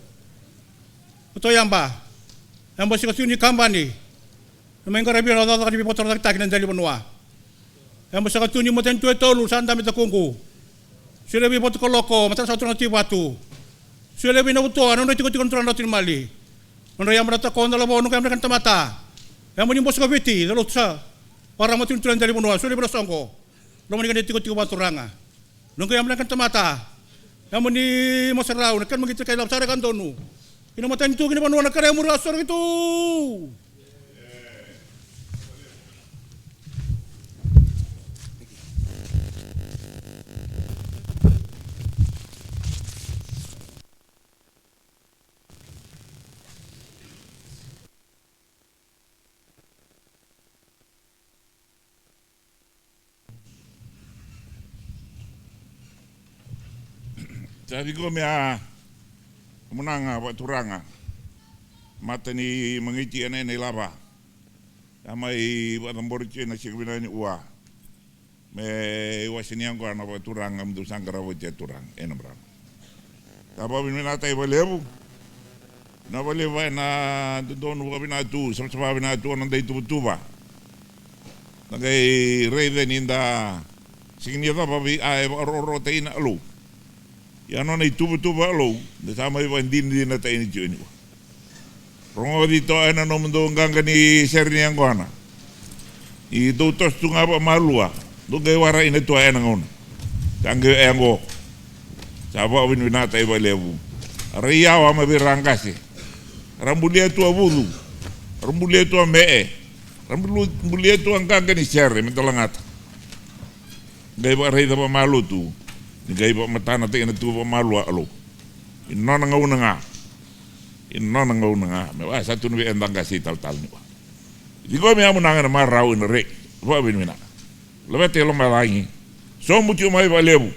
Koto yaba. Yaba sika tu ni kabani. E mai qaravi ira na cakacaka ni veivakarorocaketaki na dela ni vanua. E mai saka tu ni matanitu e tolu sa dabe takuqu. Solia vei Vatukaloko, matana sa turaga Tui Vatu. Solia vei Navutoa, nodra itikotiko na turaga na Ratu ni Mali. Nodra yabra na tako, Dalavou, noqu yabra na kena tamata. E mai ni Boso ka Viti, na lotu sa. Vakarama tu ni turaga na dela ni vanua, solia vei ira soqo. Loma ni kena itikotiko vakaturaga. Noqu yabra na kena tamata. E mai ni Masarau, na kena magiti na kai lava sa reka donu. Ina matanitu ki na vanua na kere muri a soro ki tu. Sa ciqomi a munaga vakaturaga. Mata ni magiti ena ena ilava. A mai vakacabori tiko ena siga vinaka ni ua. Me iwase ni yaqona vakaturaga, me dou sa qarava oti a turaga ena marama. Sa vakavinavinakataki vakalevu. Na vakalevu ena dodonu vakavinaka tu, savasava vinaka tu a noda ituvatuva. Da qai raica ni da sega ni yacova vei a e vakarokorokotaki na Alou. Ia nona ituvatuva Alou, da sa mai vakadinadinataka ni tiko ni ua. Rogoci toka ena nomudou qaqa ni sere ni yaqona. Ni dou toso tu ga vakamalua, dou qai warai na tua ena gauna. Sa qai yaqo. Sa vakavinavinakataki vakalevu. Ra iyawa mai vei ra qase. Ra bulia tu a vucu. Ra bulia tu a me'e. Ra bulu-, bulia tu a qaqa ni sere me da lagata. Qai vakaraica vakamalua tu, ni qai vakamatanataki na tu vakamalua Alou. I nona gauna ga. I nona gauna ga. Me vaka sa tu na vei eda qase i talatala ni ua. Ciqomi a munaga ena marau ena reki. Vakavinavinaka. Laveta e lomalagi. Sobu tiko mai vakalevu.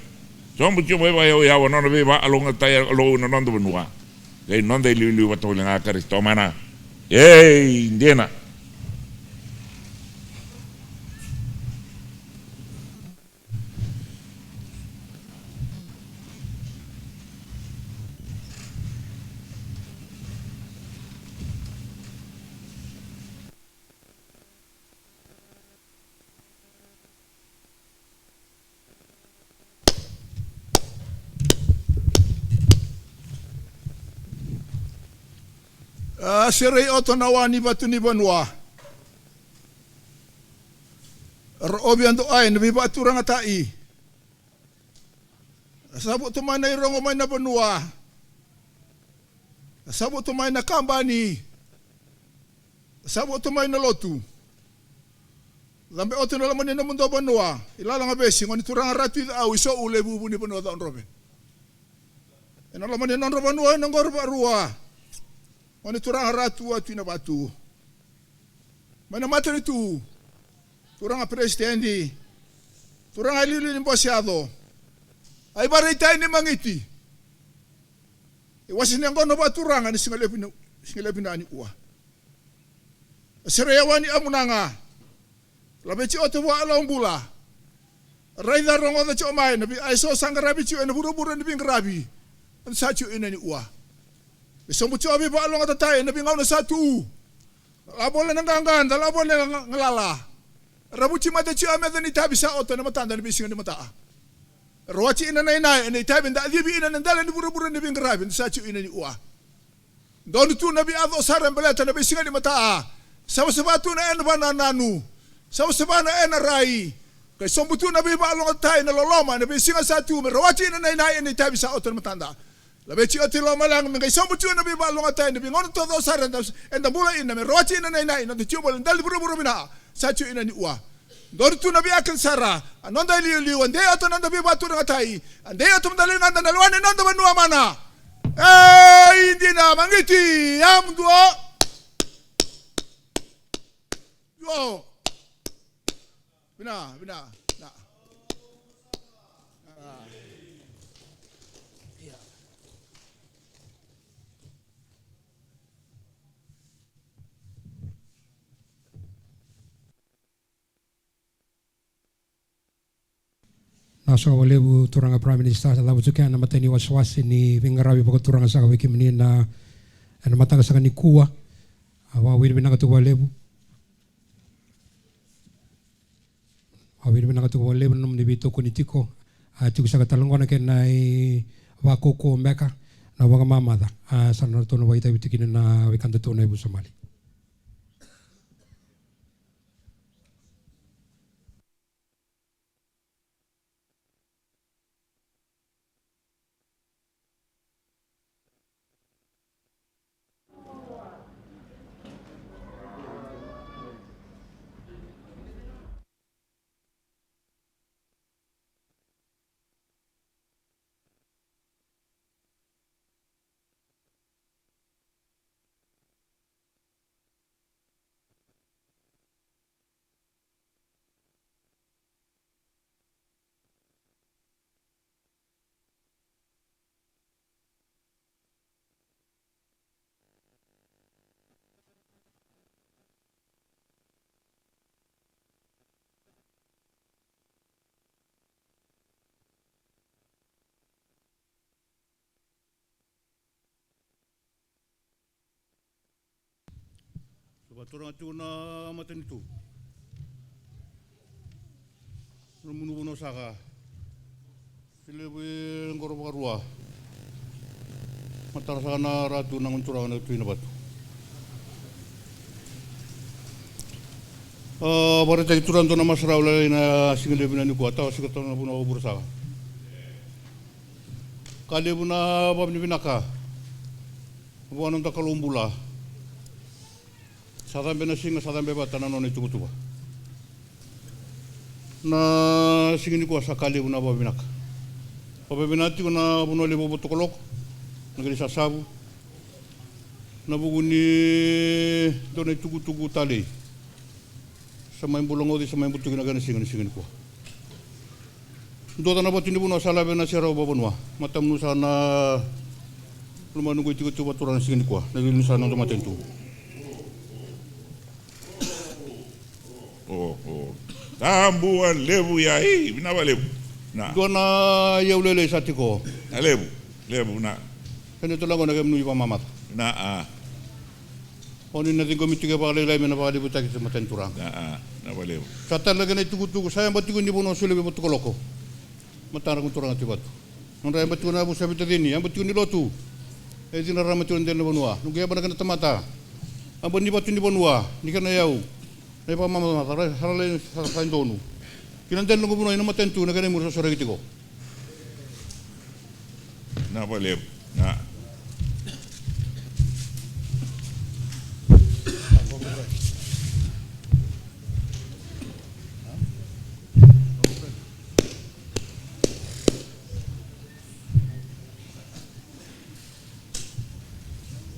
Sobu tiko mai vakayauyau a nona veivakalougatataki Alou ena noda vanua. Kei noda iliuliu vata voli ga Karisito mana. Ei, dina. A serei oto na wa ni vatu ni vanua. Ra ovi ado ai na veivakaturagataki. A sa vutu mai na irogo mai na vanua. A sa vutu mai na kabani. A sa vutu mai na lotu. Cabe oto na loma ni nomudou vanua. I lalaga vesi gone turaga Ratu i Cau i Sou lewe vuvu ni vanua Cakaudrove. Ena loma ni nodra vanua ena qori vakarua. Gone turaga Ratu a Tui Navatu. Mai na matanitu. Turaga peresitedi. Turaga iliuliu ni bose yaco. A ivakaraitaki ni magiti. E wase ni yaqona vakaturaga ni siga levu ni, siga levu ni ua. A serei a wa ni amunaga. Laveti oto vua a lau bula. Raica rogoca tio mai na vei a eso sa qaravi tio ena vuravura ni veiqaravi. Eda sa tio ina ni ua. Me sobu tio a veivakalougatatai ena veigauna sa tu. Lavola na qaqa, da lavola na galala. Ravuti mata tio a meca ni itavi sa oto ena matada ena veisiga ni mataa. Rawati ina nainai ena itavi da civi ina na dela ni vuravura ni veiqaravi eda sa tio ina ni ua. Donu tu na veiyaco sara e baleta na veisiga ni mataa. Savasava tu na ena vanananu. Savasava na ena rai. Qai sobu tu na veivakalougatatai na loloma ena veisiga sa tu me rawati ina nainai ena itavi sa oto ena matada. Laveti oti lomalagi me qai sobu tu na veivakalougatatai na veigauna taucoko sara eda, eda bula ina me rawati ina nainai ina noda tio voli na dela ni vuravura vinaka. Sa tio ina ni ua. Donu tu na veiyaka sara, a noda iliuliu, a dei oto na noda veivakaturagataki, a dei oto mada ligada na lewa ni noda vanua mana. Ei, dina, magiti, yamudua. Io. Vina, vina. Na soka vakalevu turaga Prime Minister, sa cavutu kina na matai ni wasewase ni veiqaravi vakaturaga saka vei kemuni na, ena mataka saka nikua. A, vakavinavinaka tiko vakalevu. Vakavinavinaka tiko vakalevu na nomuni veitokoni tiko. A, tiko saka tale qo na kena ivakaukauwa beka na vakamamaca. A, sa na ratou na vakaitavi tiko kina na wekadatou na iVosa Mali. Sa vakaturaga tiko na matanitu. Na nomuni vanua saka. Sa levu e qoro vakarua. Matara saka na ratu na gone turaga na Tui Navatu. A, vakaraitaki turaga dua na masarau lailai na siga levu na nikua, tawa sika tau na vanua o Vurasaka. Ka levu na vakavinavinaka vua na noda Kalou bula. Sa cabe na siga, sa cabe vata na nona ituvatuva. Na siga nikua sa ka levu na vakavinaka. Vakavinaka tiko na vanua levu o Vatokoloko, na kena isasavu. Na vuku ni dua na itukutuku talei. Sa mai bula goci, sa mai butuki na kena siga, na siga nikua. Dua na vatu ni vanua sa lave na serau vavanua. Matamunu sa na lomani qo i tiko tu vatura na siga nikua. Na liuliu sa na noda matanitu. O, o. Tabua levu ya, i, vinaka vakalevu. Na. Dua na iyau lailai sa tiko. Na levu, levu, na. Kena tulaga na kemunu ivakamamaca. Na, a. O ni na ciqomi tiko e vakalailai me na vakalevutaki se matani turaga. A, a, na vakalevu. Sa tale na kena itukutuku, sa yaba tiko ni vanua solia vei Vatokoloko. Matana ko turaga Tui Vatu. Nodra yaba tiko na yavusa veitacini, yaba tiko ni lotu. E cina rarama tiko na dela ni vanua. Noqu yaba na kena tamata. Yaba ni vatu ni vanua, ni kena yau. Na ivakamamaca, ra, sa ra lai, sa, sa donu. Ki na dela ni noqu vanua, i na matanitu, na kena imuri sa soreki tiko. Na vakalevu, na.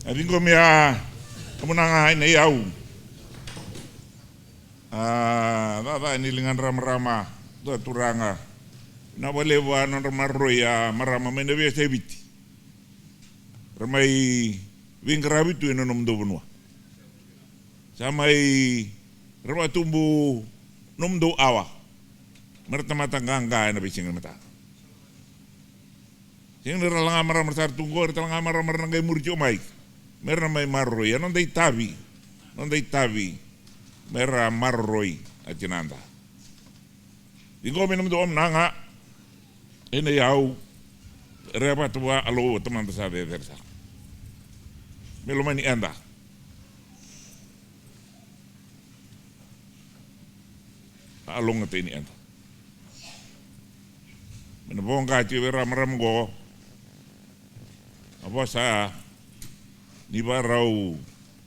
A ciqomi a, a muna ga ina iyau. A, caca ni ligadra marama, dua turaga. Na vakalevu a nodra maroroi a marama mai na veiyasai Viti. Ra mai veiqaravi tu ena nomudou vanua. Sa mai ra vakatubu nomudou awa. Me ra tamata qaqa ena veisiga ni mataka. Sega ni ra la ga marama ra sa ra tu qo, ra tale ga marama ra na qai muri tiko mai. Me ra na mai maroroi, a noda itavi, noda itavi. Me ra maroroi a tinada. Ciqomi na nomudou amaga ena iyau, era yavata vua a Lou, a Tamada sa cecere sara. Me lomani eda. A loga tei ni eda. Me na voqa tiko vei ira marama qo. A vosa ni vakarau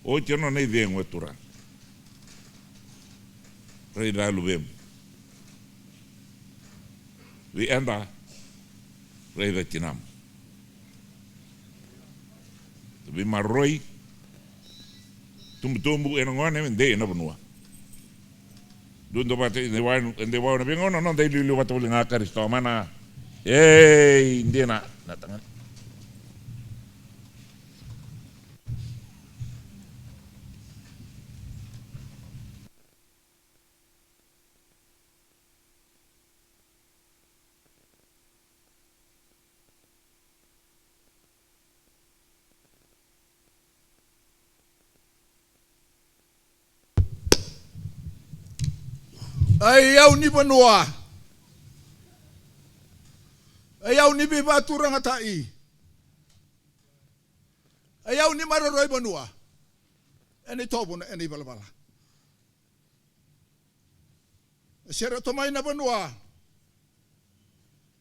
oti a nona icegu a turaga. Raica luvemu. Vei eda, raica tinamu. Veimaroroi, tubutubu ena gone, dei ena vanua. Dudu vata i dei wau, e dei wau na veigauna, noda iliuliu vata voli ga Karisito, mana. Ei, dina na tagane. A iyau ni vanua. A iyau ni veivaturagataki. A iyau ni maroroi vanua. Ena itovo, ena ivalavala. E sere ota mai na vanua.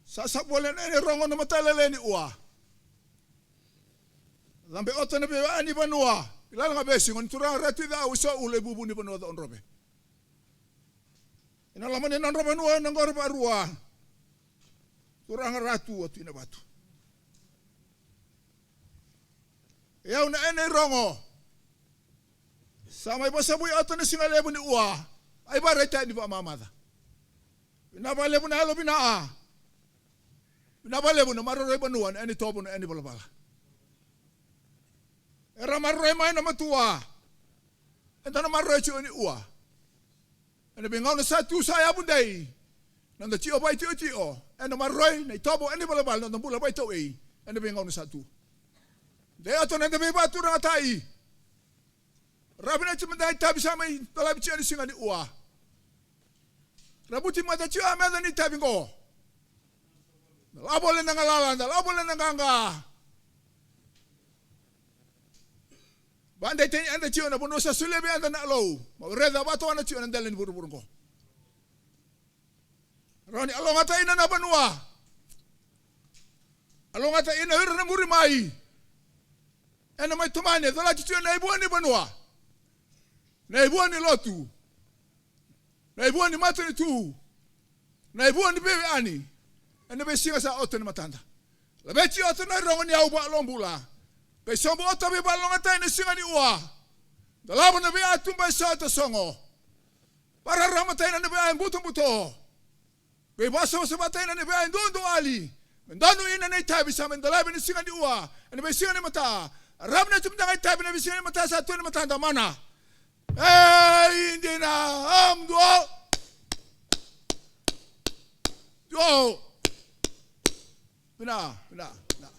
Sa sa vole na ena irogo na matalele ni ua. Cabe ota na veiwekani vanua. I lala ga vesi, gone turaga Ratu Icau, i Soula, i vuvu ni vanua Cakaudrove. Ena loma ni nodra vanua na qoro vakarua. Turaga Ratu o Tui Navatu. E au na ena irogo. Sa mai vasavui ota na siga levu ni ua. A ivaraitaki ni vakamamaca. Vinaka vakalevu na yalo vinaka. Vinaka vakalevu na maroroi vanua, na ena itovo, na ena ivalavala. Era maroroi mai na matua. Eda na maroroi tiko ni ua. Ena veigauna sa tu sa yavu dei. Noda tio vakaitiotio. Ena maroroi na itovo, ena ivalavala, noda bula vakaitauei. Ena veigauna sa tu. Dei ota na noda veivaturagataki. Ra vinaka tiko mada na itavi sa mai dolavi tiko ena siga ni ua. Ra vuti mada tiko a meca ni itavi qo. Da lako voli na galala, da lako voli na qaqa. Vakadeitaki eda tiko na vanua sa solia vei eda na Alou. Mo raica vakatawana tiko na dela ni vuravura qo. Rawa ni yaloqataki na vanua. Yaloqataki na ira na muri mai. Ena mai tomani, colati tiko na ivua ni vanua. Na ivua ni lotu. Na ivua ni matanitu. Na ivua ni veiwekani. Ena veisiga sa oti e matada. Laveti ota na irogo ni yau vakalobula. Qai sobu ota veivakayaloqataki ena siga ni ua. Dolava na veikatuba e so e tasogo. Vakararamataki na veika e butobuto. Qai vakasavasavataki na veika e duaduali. Me donu ina na itavi sa mai dolavi ena siga ni ua. Ena veisiga ni mata. Rawa ni tiko mada ga itavi ena veisiga ni mata sa tu ena matada, mana. Ei, dina, am, duo. Duo. Vinaka, vinaka, vinaka.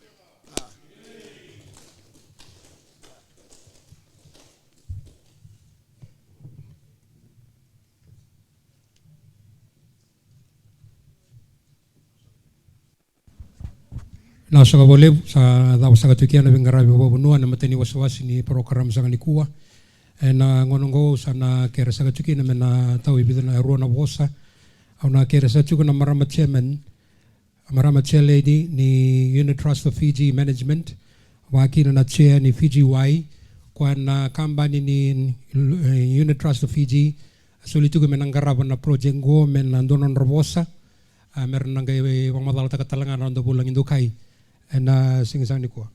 Vinaka saka vakalevu, sa cava saka tu kina na veiqaravi vakavanua ena imatai ni wasewase ni program saka nikua. Ena gauna oqo sa na kere saka tu kina me na tau e vica na rua na vosa. Au na kere saka tu kina na marama chairman, marama chair lady ni Unit Trust of Fiji Management, vaka kina na chair ni Fiji Wai, koya na kabani ni, eh, Unit Trust of Fiji, a soli tiko me na qarava na project qo, me na dua na nodra vosa, a, me ra na qai vakamacalataka tale ga na noda vulagi dokai ena siga saka nikua.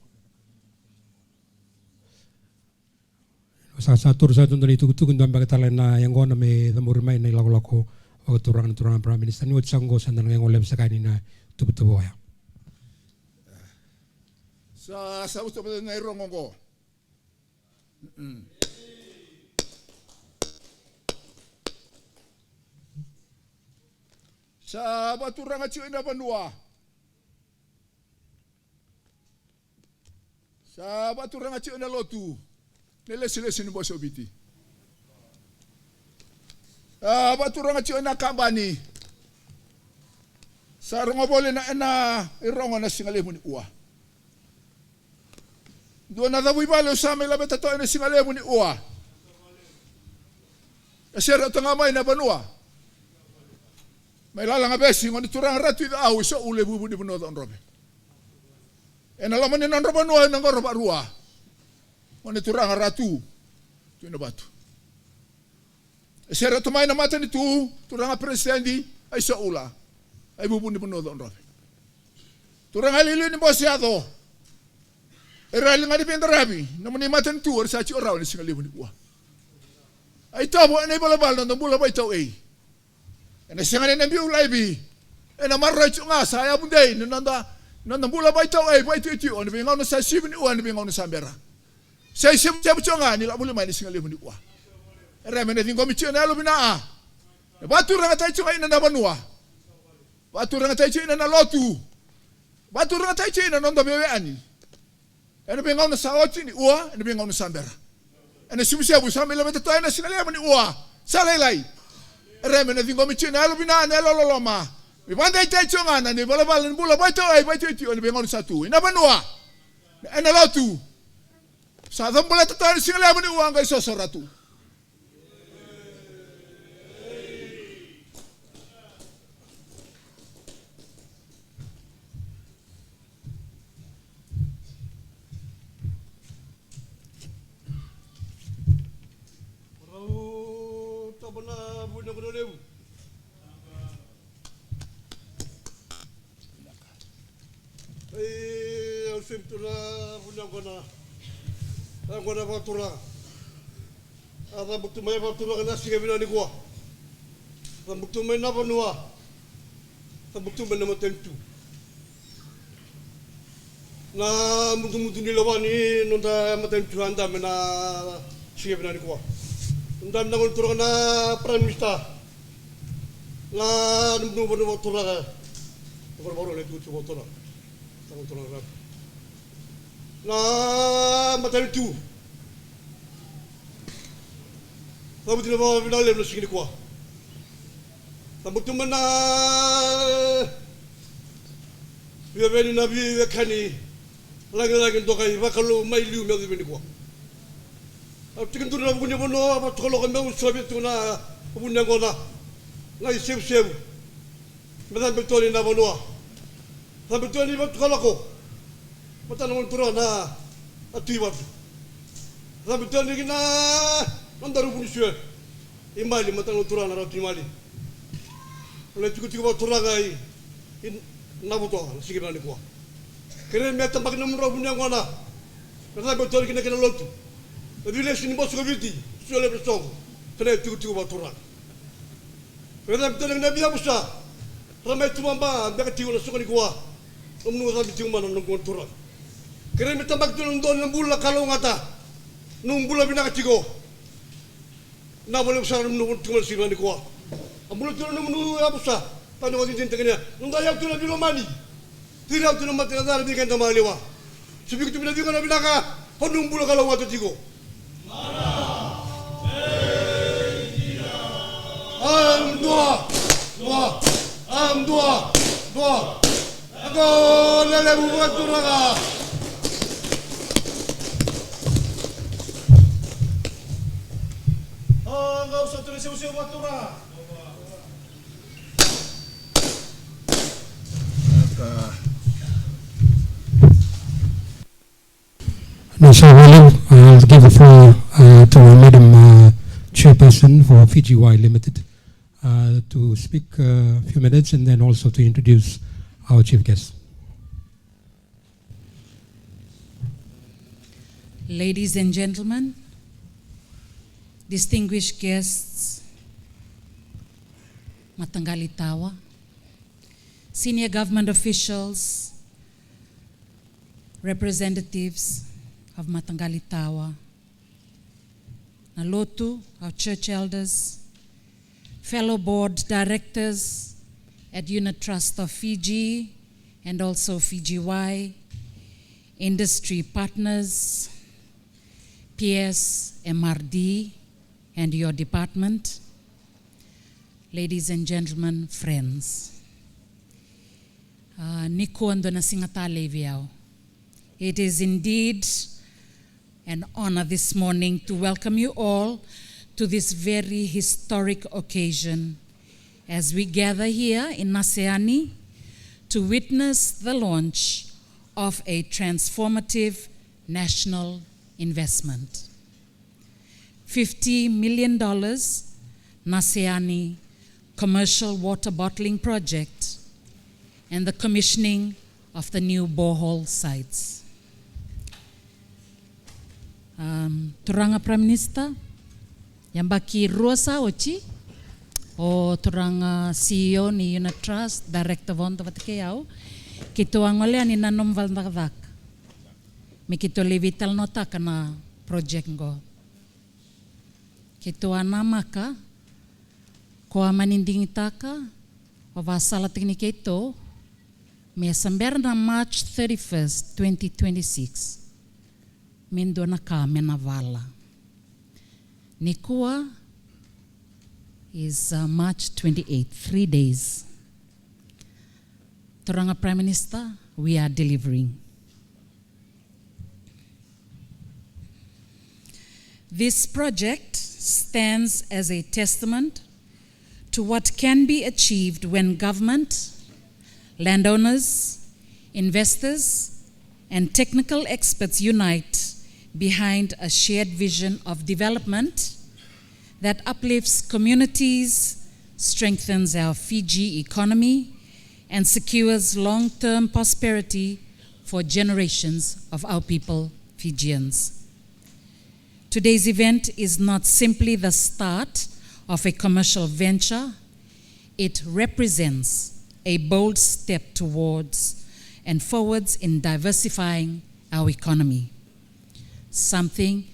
Sa, sa toro saka tu dua na itukutuku, dua beka tale na yaqona me cabori mai na ilakolako vakaturaga na turaga Prime Minister. Ni oti saka oqo sa da na qai gole saka yani na tuvatuva oya. Sa, sa uta vata na irogo oqo. Mm. Sa vakaturaga tiko ina vanua. Sa vakaturaga tiko ina lotu. Na ilesilesi ni Bose o Viti. Sa vakaturaga tiko ina kabani. Sa rogo voli na, ena irogo ena siga levu ni ua. Dua na cavuivale au sa mai laveta toka ena siga levu ni ua. E sere ota ga mai na vanua. Mai lala ga vesi, gone turaga Ratu Icau, i Soula, i vuvu ni vanua Cakaudrove. Ena loma ni nodra vanua ena qoro vakarua. Gone turaga Ratu Tui Navatu. E sere ota mai na matanitu, turaga peresitedi, a i Soula, a i vuvu ni vanua Cakaudrove. Turaga iliuliu ni Bose Yaco. Era liga ni veiqaravi, nomuni matanitu, era sa tiko rawa ena siga levu ni ua. A i tovo ena ivalavala na noda bula vakaitauei. Ena sega ni na biu laivi. Ena maroroi tiko ga sa yavu dei na noda, noda bula vaitau, e, vaitiotio ena veigauna sa sivi ni ua, ena veigauna sa bera. Sa isevusevu tiko ga ni lavuli mai na siga levu ni ua. E rairai me na ciqomi tiko na yalo vina. E vakaturagataki tiko ga ina na vanua. Vakaturagataki tiko ina na lotu. Vakaturagataki tiko ina noda veiwekani. Ena veigauna sa oti ni ua, ena veigauna sa bera. Ena isevusevu sa mai laveta toka ena siga levu ni ua. Sa lailai. E rairai me na ciqomi tiko na yalo vina, na yalo loloma. Me vakadeitaki tiko ga na ivalavala ni bula vaitau, e, vaitiotio ena veigauna sa tu. Ina vanua. Ena lotu. Sa cavubaleta toka ena siga levu ni ua qai soso ratu. Rau taba na vuniyaqona levu. Ei, au semi tu na vuniyaqona. Yaqona vakaturaga. A cabu tu mai vakaturaga na siga vinaka nikua. Cabu tu mai na vanua. Cabu tu mai na matanitu. Na mudumudu ni lewa ni noda matanitu a dabe na siga vinaka nikua. Noda na gone turaga na Prime Minister. Na mudumudu vakaturaga. Vakaturaga na tukutuku vakaturaga. Na matanitu. Cavuti na vakavinaka levu na siga nikua. Cavuti mai na veiwekani, na veiwekani lagilagi dokai vakalou mai liu me yaco vei nikua. Au tekiduru na vuku ni vanua, vakatoka lako meu sovia tu na vuku ni yaqona. Na isevusevu. Me cabe tu ni na vanua. Cabe tu ni vatukalako. Matana gone turaga na, na Tui Vatu. Cabe tu ni kina na daru Vunisuel. I Mali, matana gone turaga na Ratu i Mali. Na itikotiko vakaturaga i, i Navutoa, na siga vinaka nikua. Kerei me tabaki na mudrau vuniyaqona. Me cabe tu ni kina kina lotu. Na vilesi ni Boso ko Viti, Suelevu na soqo. Kena itikotiko vakaturaga. Kerei me tabaki tu na veiyavusa. Ra mai tu vaba beka tiko na soqo nikua. Nomuni cabe tiko mai na noqu turaga. Kerei me tabaki tu na dua na bula kalougata. Nomu bula vinaka tiko. Na vale vusa na nomuni tiko mai na siga nikua. A bula tu na nomuni yavusa. Tani wati dini tekenia. Noda yau tu na vilomani. Tiri au tu na mate na cara vei keda maliwa. Siviki tu vina viko na vinaka. Ko nomu bula kalougata tiko. Am dua, dua, am dua, dua. Ako lelevu vakaturaga. Ako sa tu na siusiu vakaturaga. I'll give the floor, uh, to our Madam, uh, Chairperson for Fiji Y Limited, uh, to speak, uh, a few minutes and then also to introduce our chief guest. Ladies and gentlemen, distinguished guests, mataqali tawa, senior government officials, representatives of mataqali tawa, na lotu, our church elders, fellow board directors at Unit Trust of Fiji and also Fiji Y, industry partners, P S, M R D, and your department, ladies and gentlemen, friends. Uh, nikua dua na siga talei vei au. It is indeed an honor this morning to welcome you all to this very historic occasion as we gather here in Naseani to witness the launch of a transformative national investment. Fifty million dollars Naseani commercial water bottling project and the commissioning of the new borehole sites. Um, Turaga Prime Minister, yabaki rua sa oti, O turaga C E O ni Unit Trust, Director Vodo vata kei au, keitou a gole yani na nomu vakacakacaka me keitou lai veitalanoataka na project qo. Keitou a namaka, ko a mani digitaka, o vakasalataki ni keitou, me sa bera na March thirty-first, twenty twenty-six. Me dua na ka me na vala. Nikua is, uh, March twenty-eighth, three days. Turaga Prime Minister, we are delivering. This project stands as a testament to what can be achieved when government, landowners, investors, and technical experts unite behind a shared vision of development that uplifts communities, strengthens our Fiji economy, and secures long-term prosperity for generations of our people, Fijians. Today's event is not simply the start of a commercial venture, it represents a bold step towards and forwards in diversifying our economy, something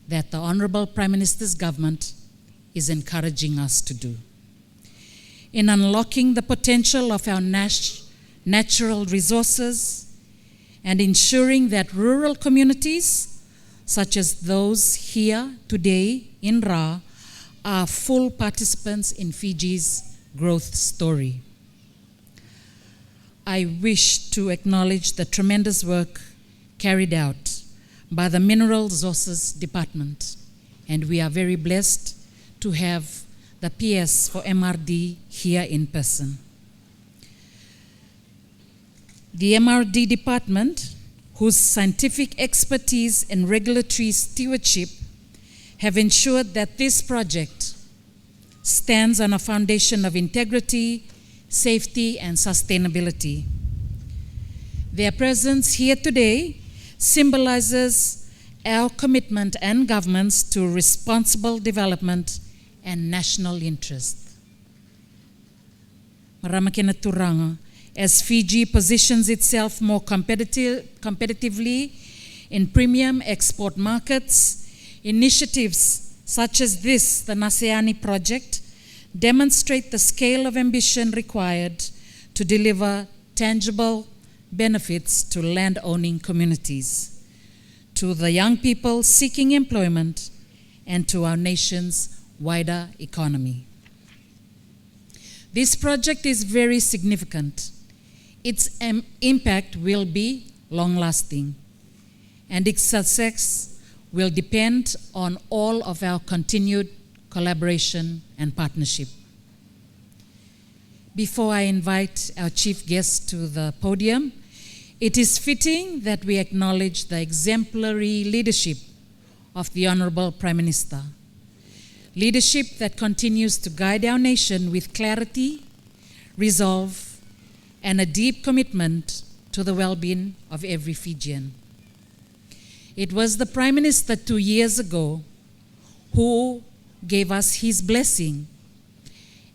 that the Honourable Prime Minister's government is encouraging us to do. In unlocking the potential of our nat-, natural resources and ensuring that rural communities, such as those here today in Ra, are full participants in Fiji's growth story. I wish to acknowledge the tremendous work carried out by the Mineral Resources Department, and we are very blessed to have the P S for M R D here in person. The M R D department, whose scientific expertise and regulatory stewardship have ensured that this project stands on a foundation of integrity, safety, and sustainability. Their presence here today symbolizes our commitment and government's to responsible development and national interest. Marama kei na turaga, as Fiji positions itself more competitive, competitively in premium export markets, initiatives such as this, the Naseyani project, demonstrate the scale of ambition required to deliver tangible benefits to land-owning communities, to the young people seeking employment, and to our nation's wider economy. This project is very significant. Its, um, impact will be long-lasting, and its success will depend on all of our continued collaboration and partnership. Before I invite our chief guest to the podium, it is fitting that we acknowledge the exemplary leadership of the Honourable Prime Minister. Leadership that continues to guide our nation with clarity, resolve, and a deep commitment to the well-being of every Fijian. It was the Prime Minister two years ago who gave us his blessing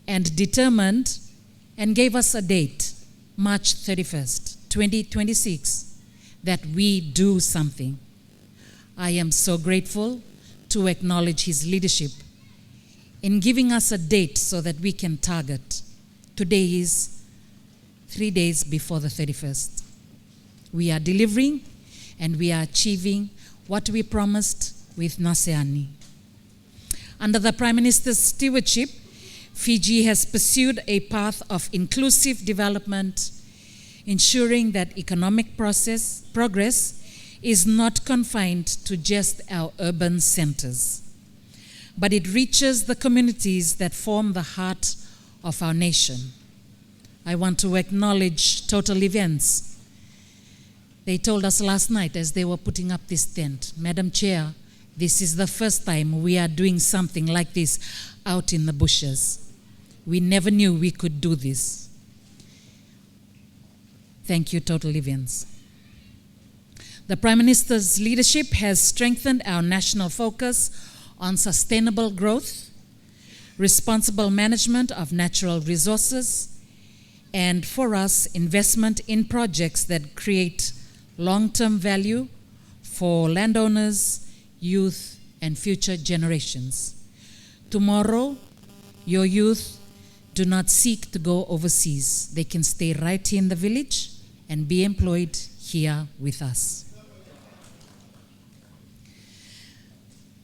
and determined and gave us a date, March thirty-first, twenty twenty-six, that we do something. I am so grateful to acknowledge his leadership in giving us a date so that we can target. Today is three days before the thirty-first. We are delivering and we are achieving what we promised with Naseyani. Under the Prime Minister's stewardship, Fiji has pursued a path of inclusive development, ensuring that economic process, progress is not confined to just our urban centres, but it reaches the communities that form the heart of our nation. I want to acknowledge Total Events. They told us last night as they were putting up this tent, "Madam Chair, this is the first time we are doing something like this out in the bushes. We never knew we could do this." Thank you, Total Events. The Prime Minister's leadership has strengthened our national focus on sustainable growth, responsible management of natural resources, and for us, investment in projects that create long-term value for landowners, youth, and future generations. Tomorrow, your youth do not seek to go overseas. They can stay right here in the village and be employed here with us.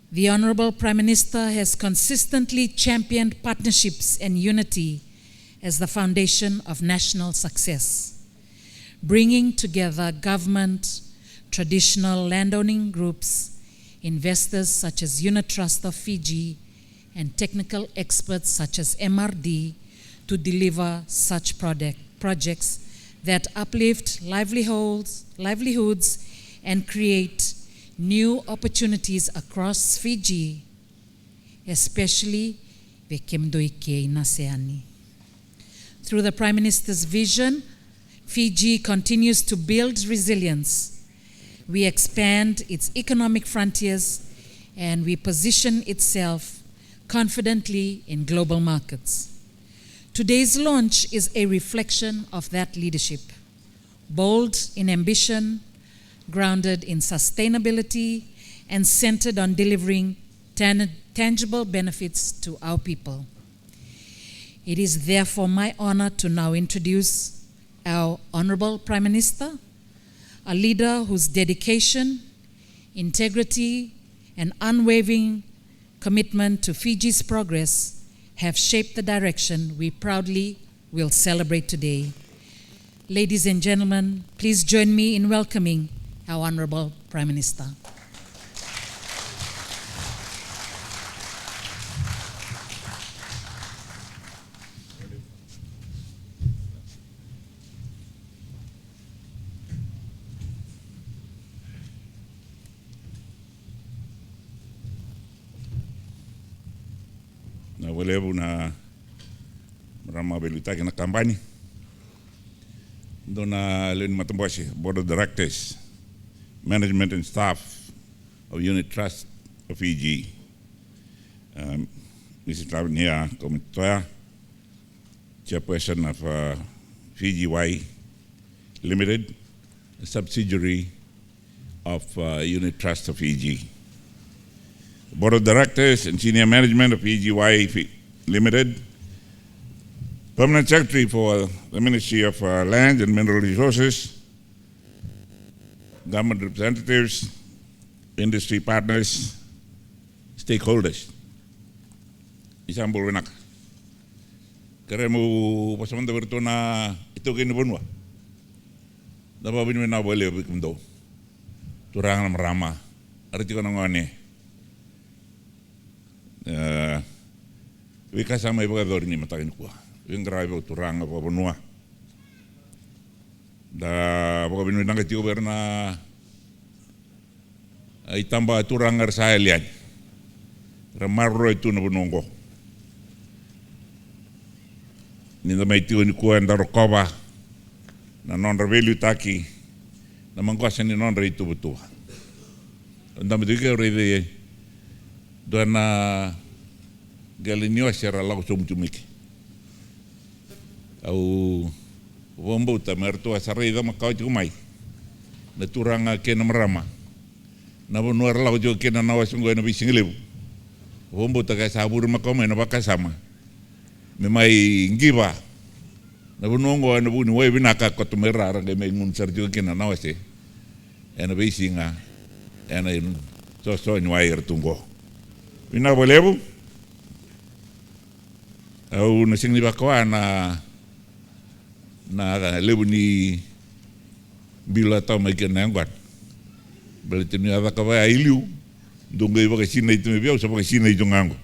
The Honorable Prime Minister has consistently championed partnerships and unity as the foundation of national success, bringing together government, traditional landowning groups, investors such as Unit Trust of Fiji, and technical experts such as M R D to deliver such product, projects that uplift livelihoods, livelihoods and create new opportunities across Fiji, especially vei kemudou i ke i Nasea yani. Through the Prime Minister's vision, Fiji continues to build resilience. We expand its economic frontiers and we position itself confidently in global markets. Today's launch is a reflection of that leadership, bold in ambition, grounded in sustainability, and centered on delivering tan-, tangible benefits to our people. It is therefore my honor to now introduce our Honorable Prime Minister, a leader whose dedication, integrity, and unwavering commitment to Fiji's progress have shaped the direction we proudly will celebrate today. Ladies and gentlemen, please join me in welcoming our Honorable Prime Minister. Na vakalevu na marama veiliutaki na kabani. Dou na lewe ni matabose, board of directors, management and staff of Unit Trust of Fiji. Um, Mrs Lavinia Kometoya, chairperson of, uh, Fiji Y Limited, a subsidiary of, uh, Unit Trust of Fiji. Board of Directors and senior management of Fiji Y Fi-, Limited. Permanent Secretary for the Ministry of, uh, Land and Mineral Resources. Government representatives, industry partners, stakeholders. Ni sa bula vinaka. Kerea meu vosa mada vei iratou na itaukei ni vanua. Na vakavinavinaka vakalevu vei kemudou, turaga na marama, era tiko na gone. E, veika sa mai vakayacori ni mataka nikua. Veiqaravi vakaturaga, vakavanua. Da vakavinavinaka tiko vei ira na, a, itaba turaga era sa yali yani, era maroroya tu na vanua oqo. Ni da mai tiko nikua, eda rokova na nodra veiliutaki, na maqosa ni nodra ituvatuva. Da mai tiko, au raica e dua na qele ni ose era lako sobu tu mai ke. Au vakabauta me ratou a sa raica makawa tiko mai na turaga kei na marama na vanua era lako tiko kina na ose oqo ena veisiga levu. Au vakabauta ke sa vuri makawa mai na vakasama me mai qiva na vanua oqo ena vuku ni wai vinaka koto mai ra, ra qai mai gunu sara tiko kina na ose ena veisiga, ena soso ni wai era tu oqo. Vinaka vakalevu. Au na sega ni vakawa na, na levu ni bilo a tawa mai kina na yaqona. Baleta ni a cakava ya i liu, dou qai vakasinai tu mai vei au, sa vakasinai tu ga oqo.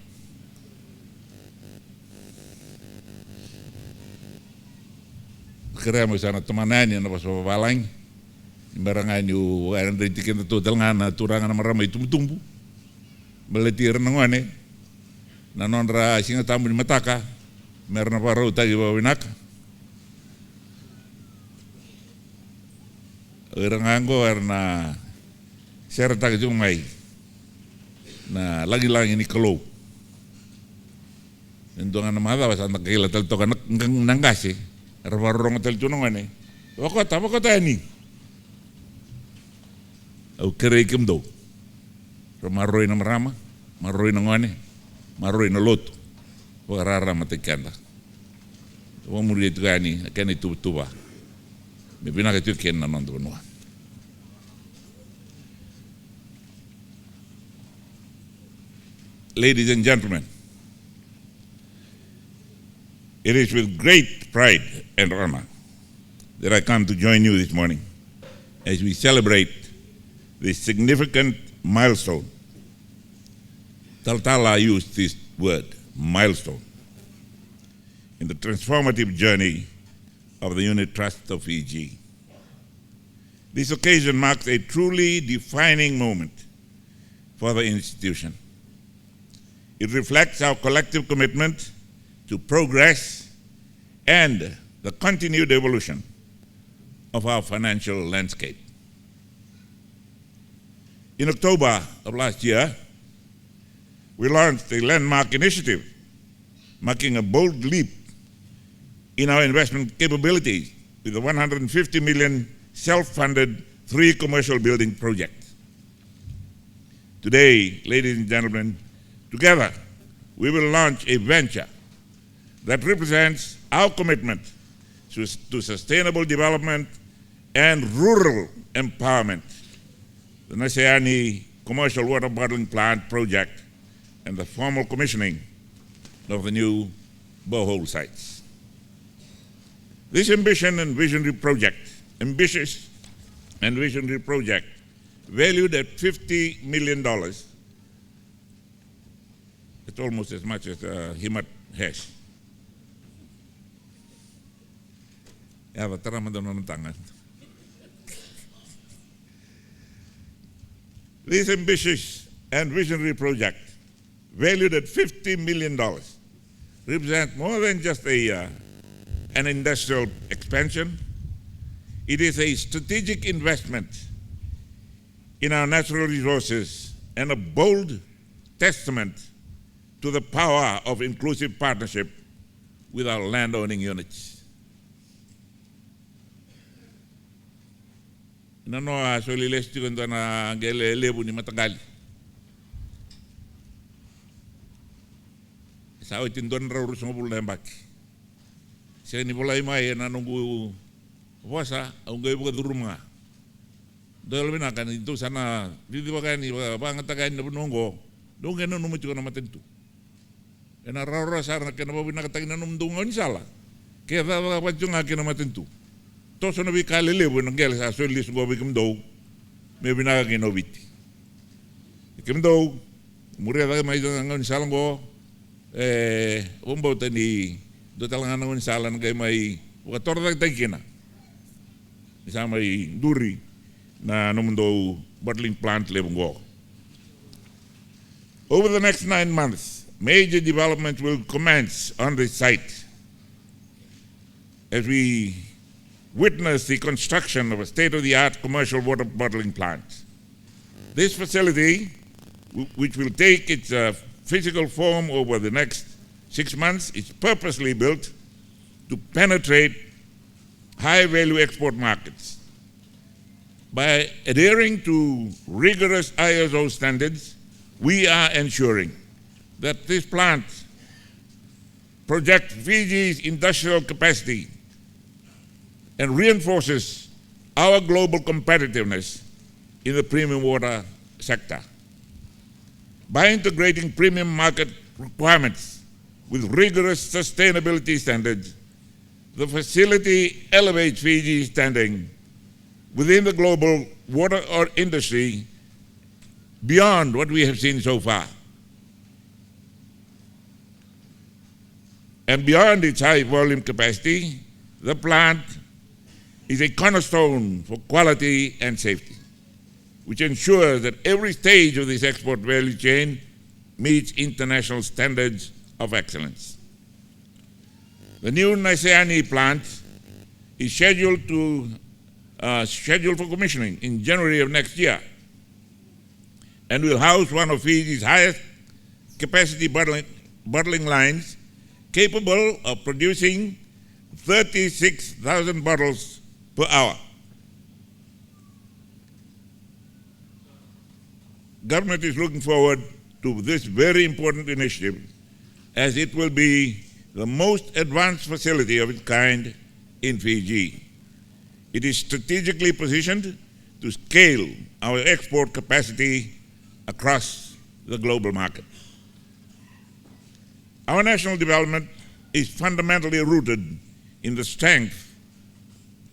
Kerea meu sa na tomana yani ena vosa vavalagi. Ni bera ga niu vakayarayarataki keda tu tale ga na turaga na marama itubutubu. Baleti ira na gone na nodra Siga Tabu ni mataka, mera na vakarautaki vakavinaka. O ira ga oqo era na seretaka tiko mai na lagilagi ni Kalou. E dua ga na macawa sa da kaila tale toka na, na, na qase. Era vakarorogo tale tu na gone. Vakota, vakota yani. Au kerei kemudou. Ra maroroi na marama, maroroi na gone, maroroi na lotu. Vakararamataki keda. Vakamuria tiko yani na kena ituvatuva. Me vinaka tiko kina na noda vanua. Ladies and gentlemen, it is with great pride and honor that I come to join you this morning as we celebrate this significant milestone. Talatala used this word, milestone, in the transformative journey of the Unit Trust of Fiji. This occasion marks a truly defining moment for the institution. It reflects our collective commitment to progress and the continued evolution of our financial landscape. In October of last year, we launched a landmark initiative, marking a bold leap in our investment capabilities with the one hundred fifty million self-funded three commercial building project. Today, ladies and gentlemen, together we will launch a venture that represents our commitment to, to sustainable development and rural empowerment, the Naseyani Commercial Water Bottling Plant project and the formal commissioning of the new borehole sites. This ambition and visionary project, ambitious and visionary project, valued at fifty million dollars, it's almost as much as, uh, Himat has. Yawa, tara mada na nona taga. This ambitious and visionary project, valued at fifty million dollars, represents more than just a, uh, an industrial expansion. It is a strategic investment in our natural resources and a bold testament to the power of inclusive partnership with our land-owning units. Nanoa a soli lesu tiko e dua na qele levu ni mataqali. Sa oti e dua na drau ruasagavulu na yabaki. Sega ni volai mai ena noqu vosa, au qai vakacuruma ga. Dou yalovinaka ni dou sa na cicivaka yani, vakayagataka yani na vanua oqo. Dou qai nanuma tiko na matanitu. Ena rawarawa sara na kena vakavinakataki na nomudou gaunisala. Ke cakacaka vata tiko ga kei na matanitu. Toso na veika lelevu ena qele sa soli lesu oqo vei kemudou. Me vinaka kina o Viti. Kemudou, muria cake mai na gaunisala oqo. E, vakabauta ni dua tale ga na gaunisala na qai mai vakatorocaketaki kina. Ni sa mai duri na nomudou bottling plant levu oqo. Over the next nine months, major developments will commence on this site as we witness the construction of a state-of-the-art commercial water bottling plant. This facility, wh-, which will take its, uh, physical form over the next six months, is purposely built to penetrate high-value export markets. By adhering to rigorous I S O standards, we are ensuring that this plant projects Fiji's industrial capacity and reinforces our global competitiveness in the premium water sector. By integrating premium market requirements with rigorous sustainability standards, the facility elevates Fiji's standing within the global water or industry beyond what we have seen so far. And beyond its high volume capacity, the plant is a cornerstone for quality and safety, which ensures that every stage of this export value chain meets international standards of excellence. The new Naseyani plant is scheduled to, uh, scheduled for commissioning in January of next year and will house one of Fiji's highest capacity bottling, bottling lines capable of producing thirty-six thousand bottles per hour. Government is looking forward to this very important initiative, as it will be the most advanced facility of its kind in Fiji. It is strategically positioned to scale our export capacity across the global market. Our national development is fundamentally rooted in the strength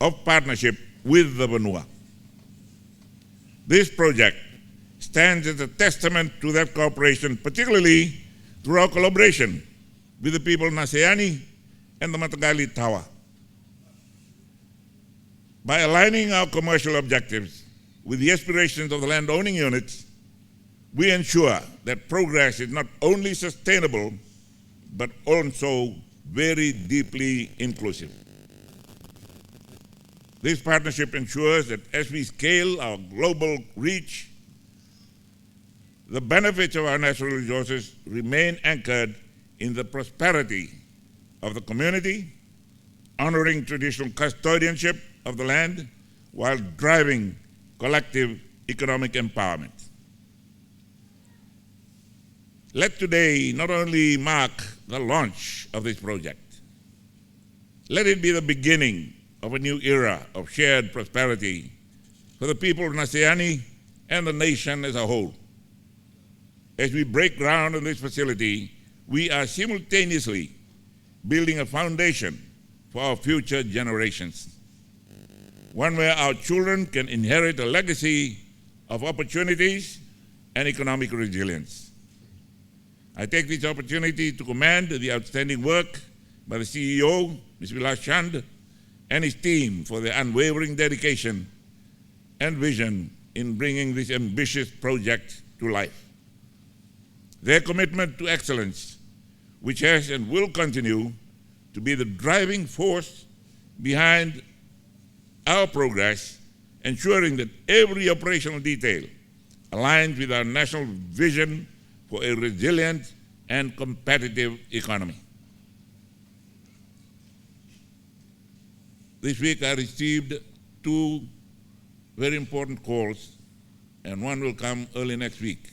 of partnership with the vanua. This project stands as a testament to that cooperation, particularly through our collaboration with the people of Naseani and the Mataqali Tawa. By aligning our commercial objectives with the aspirations of the land-owning units, we ensure that progress is not only sustainable, but also very deeply inclusive. This partnership ensures that as we scale our global reach, the benefits of our natural resources remain anchored in the prosperity of the community, honoring traditional custodianship of the land while driving collective economic empowerment. Let today not only mark the launch of this project, let it be the beginning of a new era of shared prosperity for the people of Naseani and the nation as a whole. As we break ground on this facility, we are simultaneously building a foundation for our future generations, one where our children can inherit a legacy of opportunities and economic resilience. I take this opportunity to commend the outstanding work by the C E O, Mister Vilas Chand, and his team for their unwavering dedication and vision in bringing this ambitious project to life. Their commitment to excellence, which has and will continue to be the driving force behind our progress, ensuring that every operational detail aligns with our national vision for a resilient and competitive economy. This week I received two very important calls, and one will come early next week,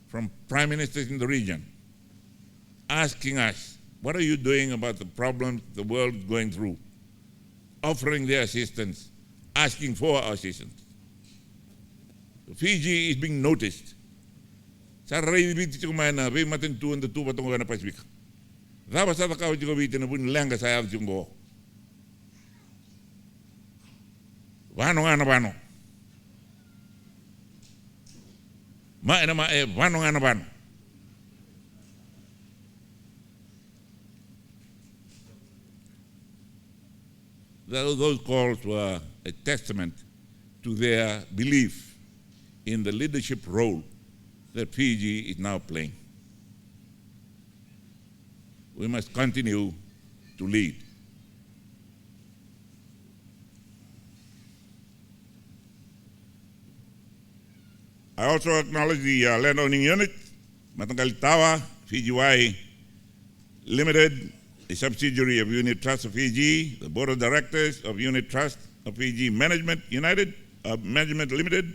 from prime ministers in the region asking us, "What are you doing about the problems the world is going through?" Offering their assistance, asking for our assistance. Fiji is being noticed. Sa raici Viti tiko mai na veimatanitu eda tu vata qo ena Pasifika. Cava sa cakava tiko Viti ena vuku ni leqa sa yaco tiko qo? Vano ga na vano. Mae na mae, vano ga na vano. Tho-, those calls were a testament to their belief in the leadership role that Fiji is now playing. We must continue to lead. I also acknowledge the, uh, land owning unit, Mataqali Tawa, Fiji Wai Limited, a subsidiary of Unit Trust of Fiji, the board of directors of Unit Trust of Fiji Management United, uh, Management Limited,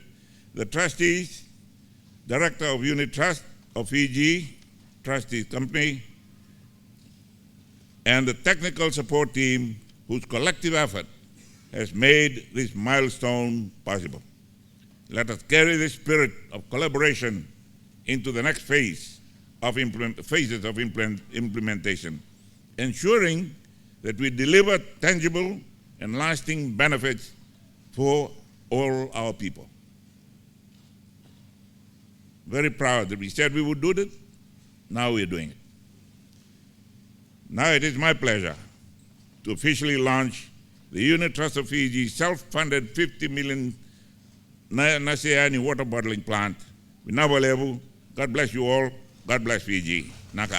the trustees, director of Unit Trust of Fiji, trustees company, and the technical support team whose collective effort has made this milestone possible. Let us carry this spirit of collaboration into the next phase of implement-, phases of implement-, implementation, ensuring that we deliver tangible and lasting benefits for all our people. Very proud that we said we would do this. Now we are doing it. Now it is my pleasure to officially launch the Unit Trust of Fiji self-funded fifty million Na-, Naseani water bottling plant. Vinaka vakalevu. God bless you all. God bless Fiji. Naka.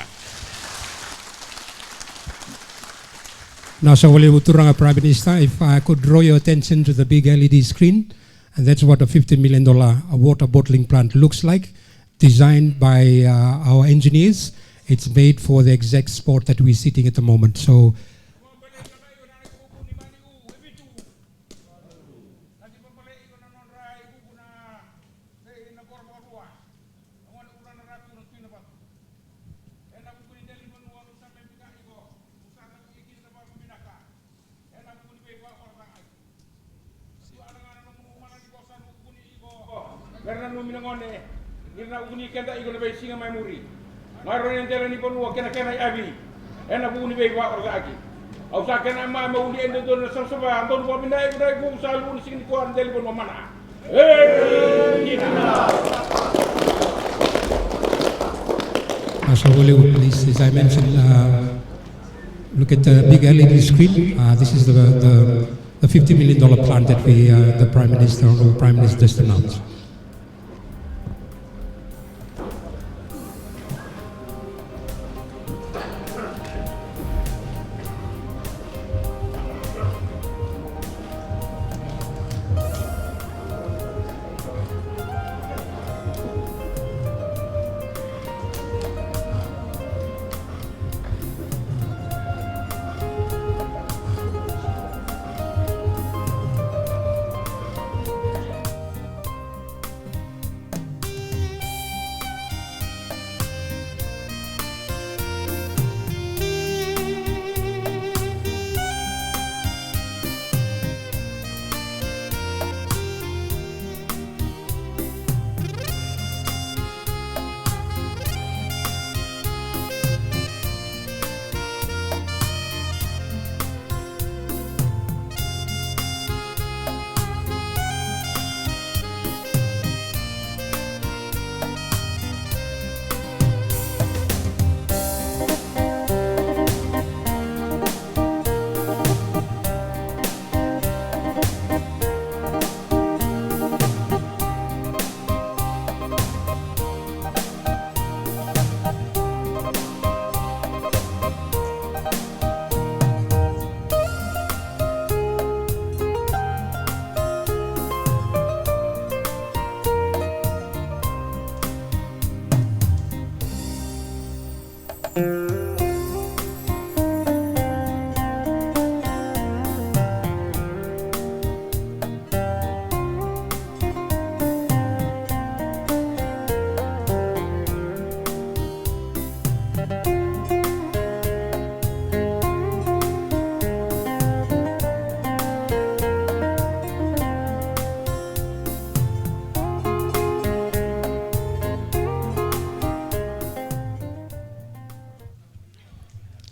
Naka saka vakalevu turaga Prime Minister. If I could draw your attention to the big L E D screen, and that's what a fifty million dollar, uh, water bottling plant looks like, designed by, uh, our engineers It's made for the exact spot that we're sitting at the moment. So Era na nomu na gone, ni ra na vuni keda iko na veisiga mai muri. Mai rau ni dela ni vanua kena kena i avi. Ena vuku ni veivaaorocaki. Au sa kena ma me uli e dodonu na savasava, donu vavina iko na iko sa luni siga ni kua na dela ni vanua mana. Hey! Dina. As I mentioned, uh, look at the big L E D screen. Uh, this is the, the, the fifty million dollar plan that we, uh, the Prime Minister, Honorable Prime Minister, just announced.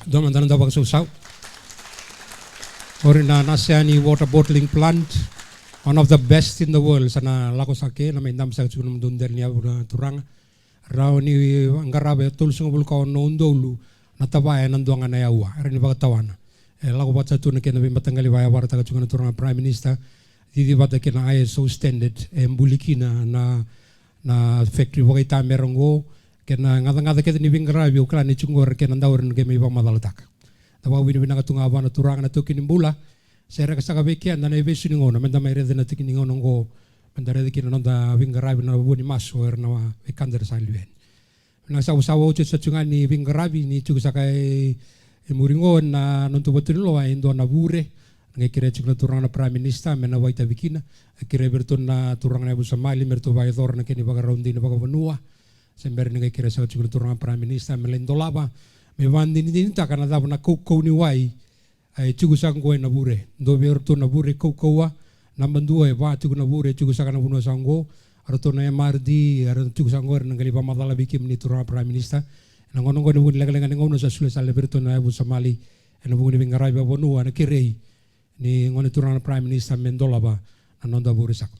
Dua mada na dau vakasausau. Qori na Nasea ni water bottling plant, one of the best in the world. Sa na lako saka kina, mai dabe saka tiko na nomudou dela ni yavu na turaga. Rawa ni qarava e tolusagavulu ka ono na udolu na tavaya ena dua ga na aua. Era ni vakatawana. E lako vata tu na kena veimataqali vaya, vakaraitaka tiko na turaga Prime Minister. Cici vata kei na I S O standard e buli kina na, na factory vakaitamera oqo. Kei na gacagaca kece ni veiqaravi au kila ni tiko qori kei na dau era na qai mai vakamacalataka. Da vakavinavinaka tu ga vua na Turaga na taukei ni bula. Sereka saka vei keda na ivesu ni gauna, meda mai raica na tiki ni gauna oqo, meda raica kina na noda veiqaravi na vua ni masu o ira na veikada era sa lewe yani. Vinaka saka, sa oti saka tu ga ni veiqaravi ni tiko saka e, e muri oqo na noda vatunuloa e dua na vure. Na qai kerea tiko na turaga na Prime Minister me na vakaitavi kina. Kerea vei iratou na turaga na yavusa Mali me ratou vakayacora na kena ivakarau dina vakavanua. Se bera ni qai kerea saka tiko na turaga Prime Minister me lai dolava, me vakadinadinataka na cava na kaukau ni wai e tiko saka oqo ena vure. Dua vei iratou na vure kaukauwa, naba dua e va tiko na vure e tiko saka na vanua saka oqo. Eratou na M R D era tiko saka oqo, era na qai lai vakamacala vei kemuni turaga Prime Minister. Ena gauna oqo ena vuku ni leqaleqa ni gauna sa solia sara vei iratou na yavusa Mali ena vuku ni veiqaravi vakavanua na kerei ni gone turaga na Prime Minister me dolava na noda vure saka.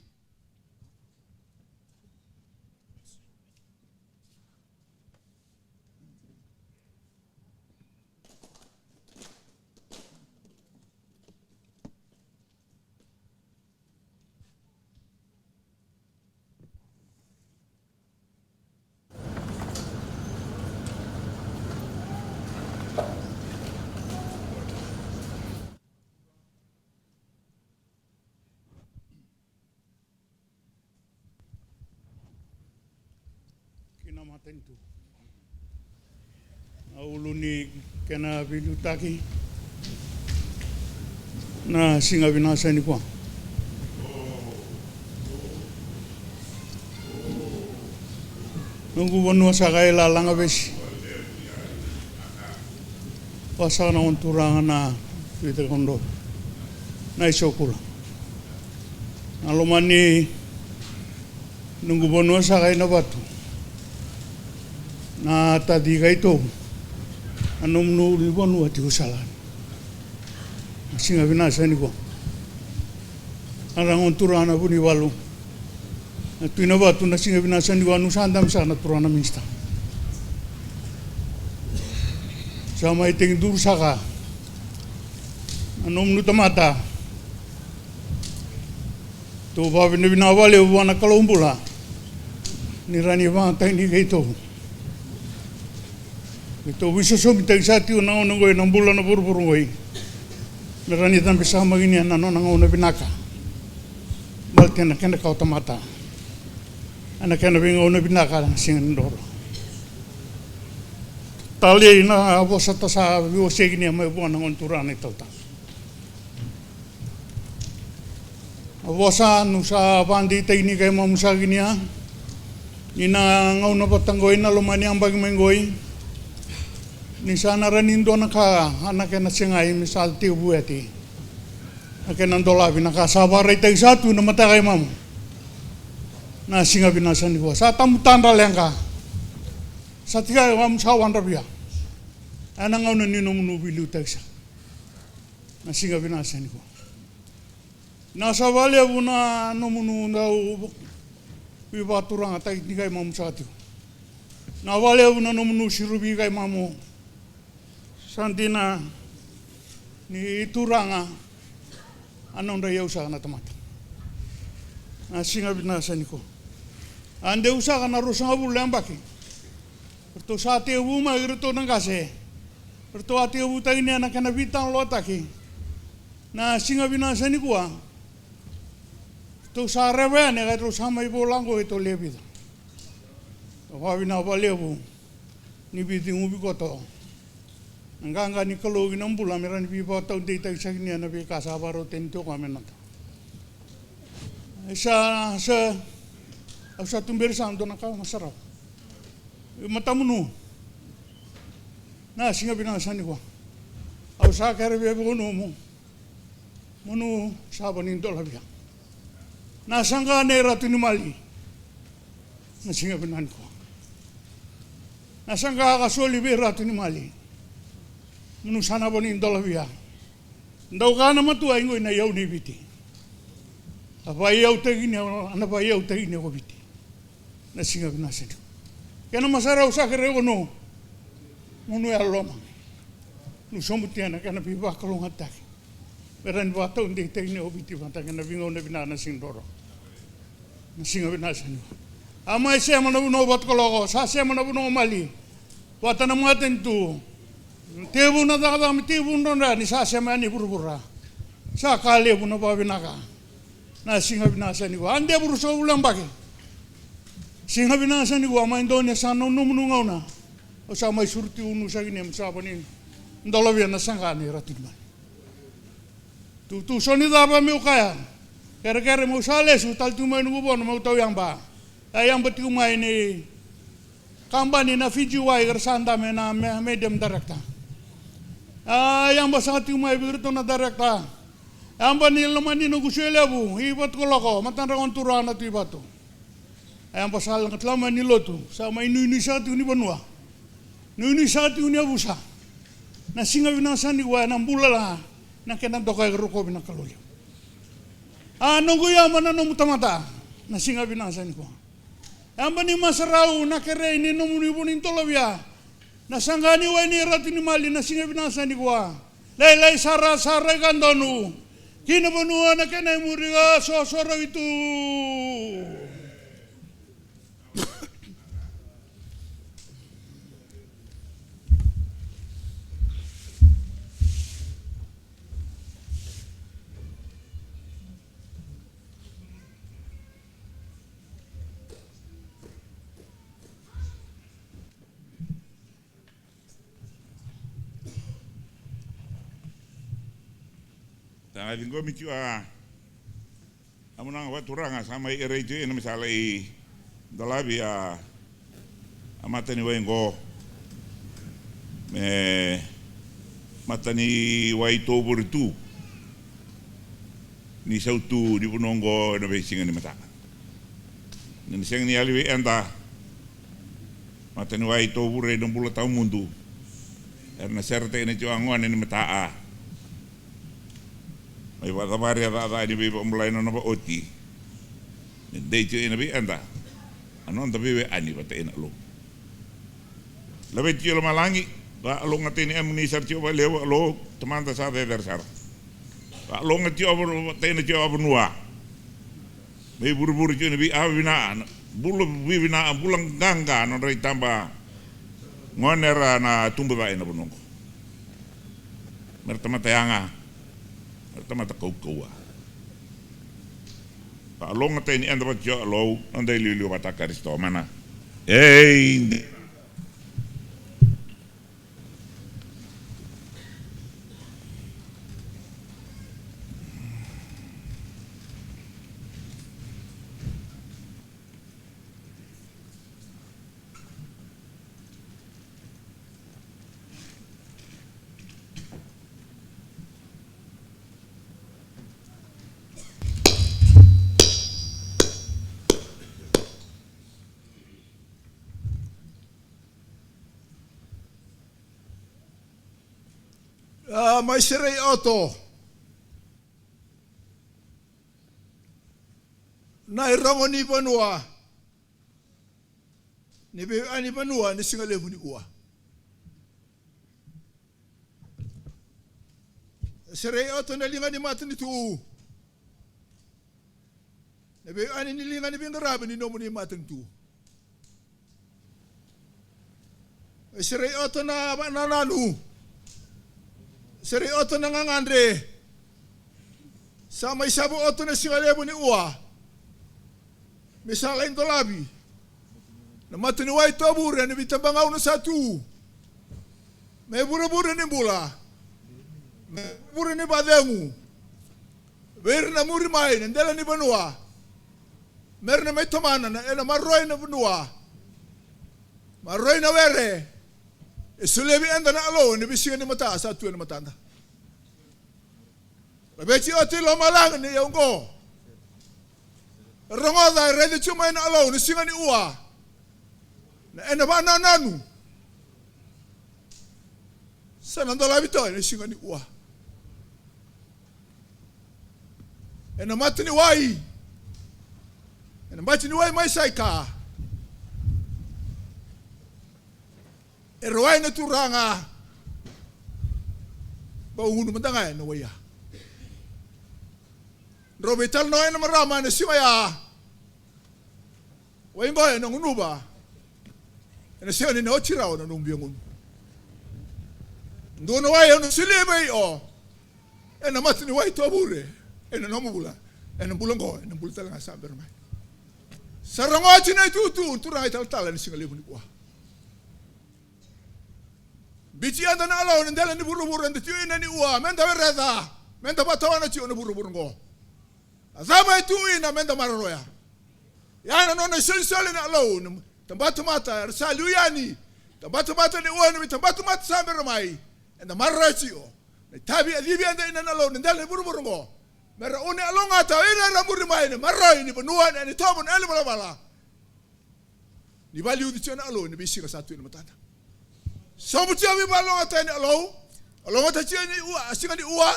Kina matanitu. Na ulu ni kena veiliutaki na siga vinaka sa nikua. Noqu vanua saka e Lalagavesi. Vakasaka na gone turaga na Tui Cakaudrove na i Sokula. Na loma ni noqu vanua saka i Navatu, na taci Kaitovu, na nomuni vanua tiko sala. Na siga vinaka sa nikua. Na ra gone turaga na Vunivalu, na Tui Navatu, na siga vinaka sa nikua, nu sa dabe saka na turaga na minisita. Sa mai tekiduru saka na nomuni tamata. Tou vakavinavinaka vakalevu vua na Kalou bula ni ra ni vakayagataki ni Kaitovu. Keitou veisosomitaki saka tiko na gauna oqo ena bula na vuravura oqo, me ra ni cabe saka mai kina na nona gauna vinaka. Baleta na kena kawa tamata ena kena veigauna vinaka na siga ni doro. Talei na vosa ta sa veiwasei kina mai vua na gone turaga na italatala. A vosa nu sa vakadeitaki ni kai mamu saka kina, ni na gauna vata qoi na loma ni yabaki mai qoi, ni sa na rawa ni dua na ka a na kena segai me sa tekivu oti na kena dolavi na ka sa vakaraitaki saka tu na mata kai mamu. Na siga vinaka sa nikua sa tabu tadra leqa. Sa tiko kai mamu sa wadra via ena gauna ni nomuni veiliutaki saka. Na siga vinaka sa nikua. Na sa vakalevu na nomuni dau veivakaturagataki ni kai mamu saka tiko. Na vakalevu na nomuni siruvi kai mamu. Sa dina ni turaga a nodra iyau saka na tamata. Na siga vinaka sa nikua. A deu saka na ruasagavulu na yabaki. Ratou sa tekivu mai iratou na qase. Ratou a tekivutaki ni a na kena veitalanoataki. Na siga vinaka sa nikua. Ratou sa reva yani ka ratou sa mai vola oqo e ratou lewe vica. Au vakavinavinaka vakalevu ni veicegu vikoto. Na qaqa ni Kalou ki na bula me rawa ni veivakataudeitaki saka ni a na veika sa vakarautaki tiko me noda. E sa, sa, au sa tuberi sa dua na ka masarau. Matamunu. Na siga vinaka sa nikua. Au sa kere vei vunumu. Munu sa vani dola via. Na saqa nei Ratu ni Mali. Na siga vinaka nikua. Na saqa ka soli vei Ratu ni Mali. Munu sa na vani dola via. Dau ka na matua iqo i na iyau nei Viti. A vaiyautaki ni, a na vaiyautaki ni ko Viti. Na siga vinaka sa nikua. Kena masarau sa kere kono. Munu yaloloma. Nu sobutia na kena veivakalougatataki. Me rawa ni vakataudeitaki ni o Viti vata kei na veigauna vinaka na siga doro. Na siga vinaka sa nikua. A mai sema na vanua vata ko loko, sa sema na vanua o Mali. Vata na matanitu. Tevu na cakacaka me tevu drodra ni sa sema yani vuravura. Sa ka levu na vakavinaka. Na siga vinaka sa nikua. A de vuravura sa vula baki. Siga vinaka sa nikua, a mai donu sa na nomunu gauna. O sa mai suruti unu sa kina me sa vani dola via na saqa nei Ratu ni Mali. Tu, tu so ni cava meu kaya. Kerekere meu sa lesu, tale tu mai noqu vono meu tau yaba. A yaba tiko mai ni kabani na Fiji Wai kera sa dame na me, medium director. A yaba sa tiko mai vei iratou na director. Yaba ni loma ni noqu sui levu, i Vatukoloko, matadra gone turaga na Tui Vatu. A yaba sa laga tala mai ni lotu, sa mai nuinui saka tiko ni vanua. Nuinui saka tiko ni yavusa. Na siga vinaka sa nikua, na bula la, na kena dokai rokovi na Kalou levu. A noqu yaba na nomu tamata, na siga vinaka sa nikua. Yaba ni masarau na kerei ni nomuni vuni dola via. Na saqa ni wai ni Ratu ni Mali na siga vinaka sa nikua. Lailai sara sa rai ka donu. Ki na vanua na kena imuri ka sosoroi tu. Sa ciqomi tiko a, a munagavakaturaga sa mai erai tiko ena me sa lai dolavi a, a mataniwai qo me mataniwai tovure tu ni sautu ni vanua qo ena veisiga ni mata. Ni na sega ni yali vei eda mataniwai tovure ena bula tawamudu, era na sere tiko na tiko a gone ni mata a mai vakacavari a cakacaka ni veivakabulai na nona vakaoti. Me dei tiko ina vei eda a noda veiwekani vata ina Alou. Laveti tiko lomalagi, vakalougatataki emuni sara tiko vakalevu Alou, Tamada sa cecere sara. Vakalougatataki tiko vata ina tiko a vanua. Me ivurevure tiko na veiavavinavinaka, na bula veivinaka, bula qaqa, nodra itaba gone era na tubu ca ena vanua oqo. Mera tamata yaga, mera tamata kaukauwa. Vakalougatataki ni eda vata tiko Alou, noda iliuliu vata Karisito mana. Ei. A, mai serei oto na irogo ni vanua ni veiwekani vanua ni siga levu ni ua. Serei oto na liga ni matanitu. Na veiwekani ni liga ni veiqaravi ni nomuni matanitu. E serei oto na vakanananu. Serei oto na gagadre. Sa mai sava oto na siga levu ni ua. Me sa lai dolavi na mataniwai tovure ena veitabagauna sa tu. Me vurevure ni bula. Me vurevure ni vakacegu vei ira na muri mai na dela ni vanua. Me ra na mai tomana na, ena maroroi na vanua, maroroi na were. E solia vei eda na Alou ena veisiga ni mata sa tu ena matada. Laveti oti lomalagi ni yau oqo. Rogoca, e raici tiko mai na Alou na siga ni ua. Na ena vakanananu. Sa na dolavi toka ena siga ni ua. Ena mataniwai. Ena mataniwai mai Saika. E rawai na turaga. Bau gunu mada ga ena waia. Drau veitalanoa ena marama ena siga ya. Wai qo ena gunuva. Ena sega ni na oti rawa na nomu via gunu. Dua na wai au na solia vei o. Ena mataniwai tovure. Ena nomu bula. Ena bula qo, ena bula tale ga sa bera mai. Sa rogoci na itutu, turaga italatala ena siga levu ni kua. Biuti eda na Alou na dela ni vuravura eda tiko ina ni ua, meda wereca, meda vakatawana tiko na vuravura oqo. A cava e tu ina meda maroroya? Ia na nona isolisoli na Alou, na tabatamata era sa liu yani, tabatamata ni ua, na veitabatamata sa bera mai, eda maroroya tiko. Na itavi e civi eda ina na Alou na dela ni vuravura oqo. Mera une a logata o ira era muri mai na maroroi ni vanua, na ena itovo, na ena valavala. Ni valiuci tiko na Alou ena veisiga sa tu ena matada. Sobu tiko veivakalogata ni Alou. A logata tiko ni ua, a siga ni ua.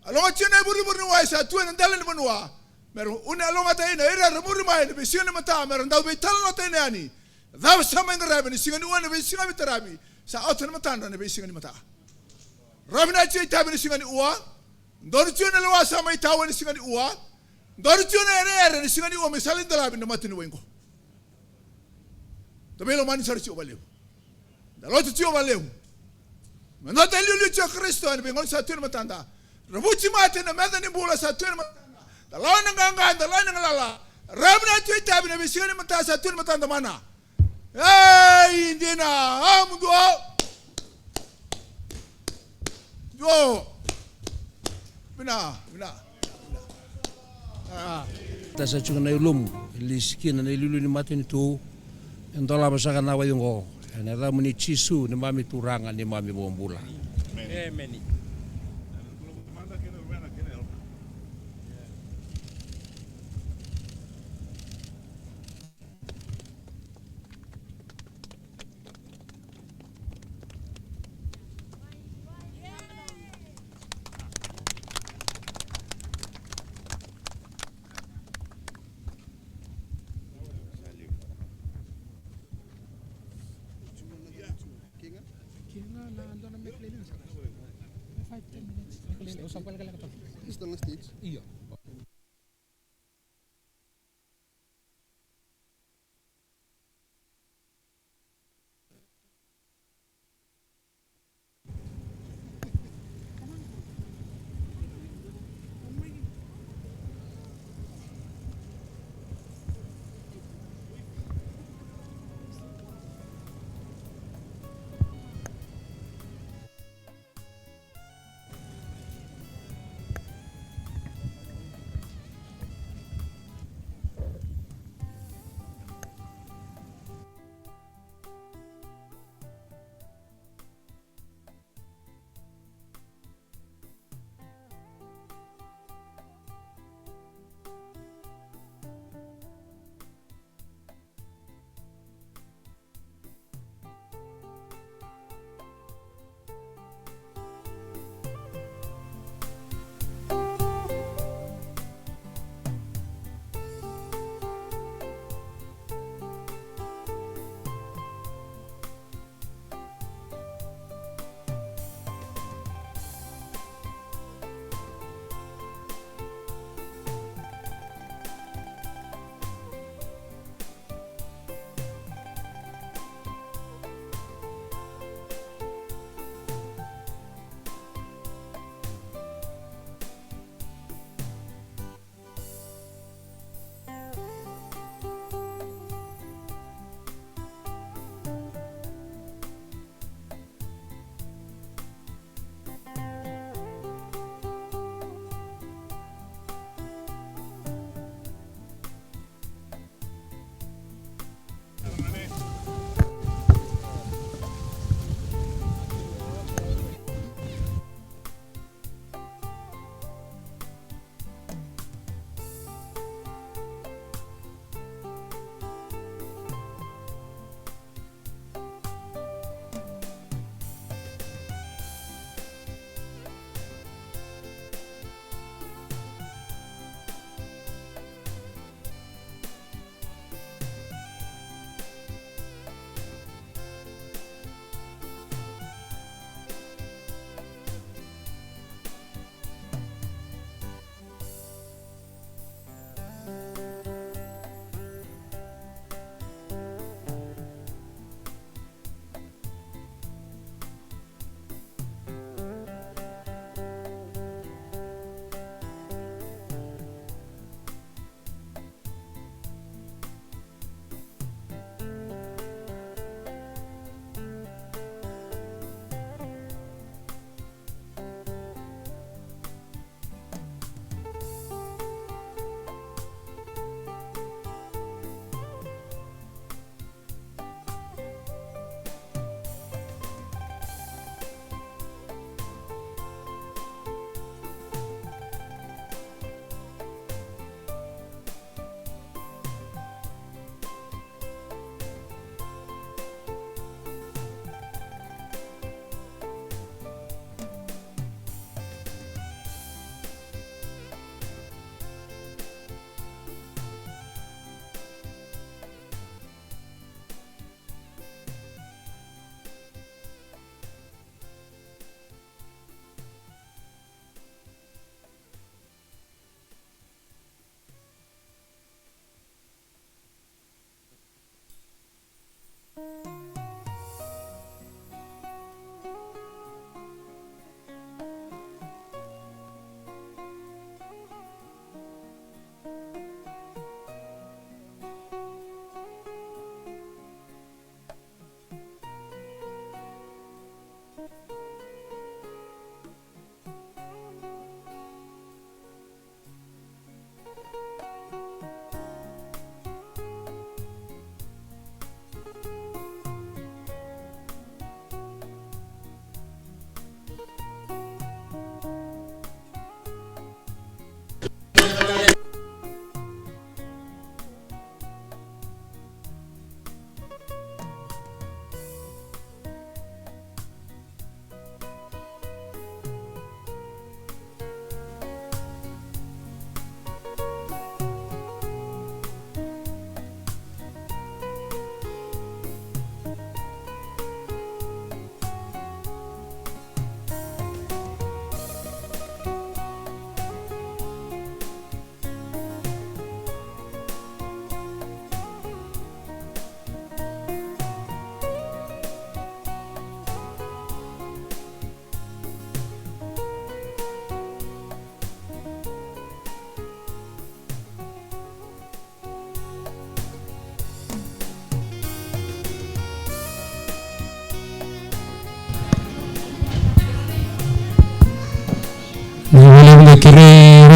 A logata tiko na ivurevure ni wai sa tu ena dela ni vanua. Mera une a logata ina ira era muri mai ena veisiga ni mata, mera dau veitalanoataka yani. Cava sa mai qaravi ena siga ni ua, na veisiga veitaravi sa oti ena matadra ena veisiga ni mata. Ravi na tiko itavi ena siga ni ua. Donu tiko na lewa sa mai tau ena siga ni ua. Donu tiko na ereere ena siga ni ua me sa lai dolavi na mataniwai qo. Da veilomani sara tiko vakalevu. Da lotu tiko vakalevu. Me noda iliuliu tiko Karisito ena veigauna sa tu ena matada. Ravuti mate na meca ni bula sa tu ena matada. Da lawa na qaqa, da lawa na galala. Ravi na tiko itavi ena veisiga ni mata sa tu ena matada mana. Ei, dina, a muduo. Duo. Vinaka, vinaka, vinaka. A. Tasa tiko na ilumu, e lesi kina na iliuliu ni matanitu. E dolava saka na wai oqo ena yacamuni Jisu, neimami Turaga, neimami iVakabula. Emeni. Kei ga na dua na meke lailai sara. Five, ten minutes. Au sa lekaleka toka. Io.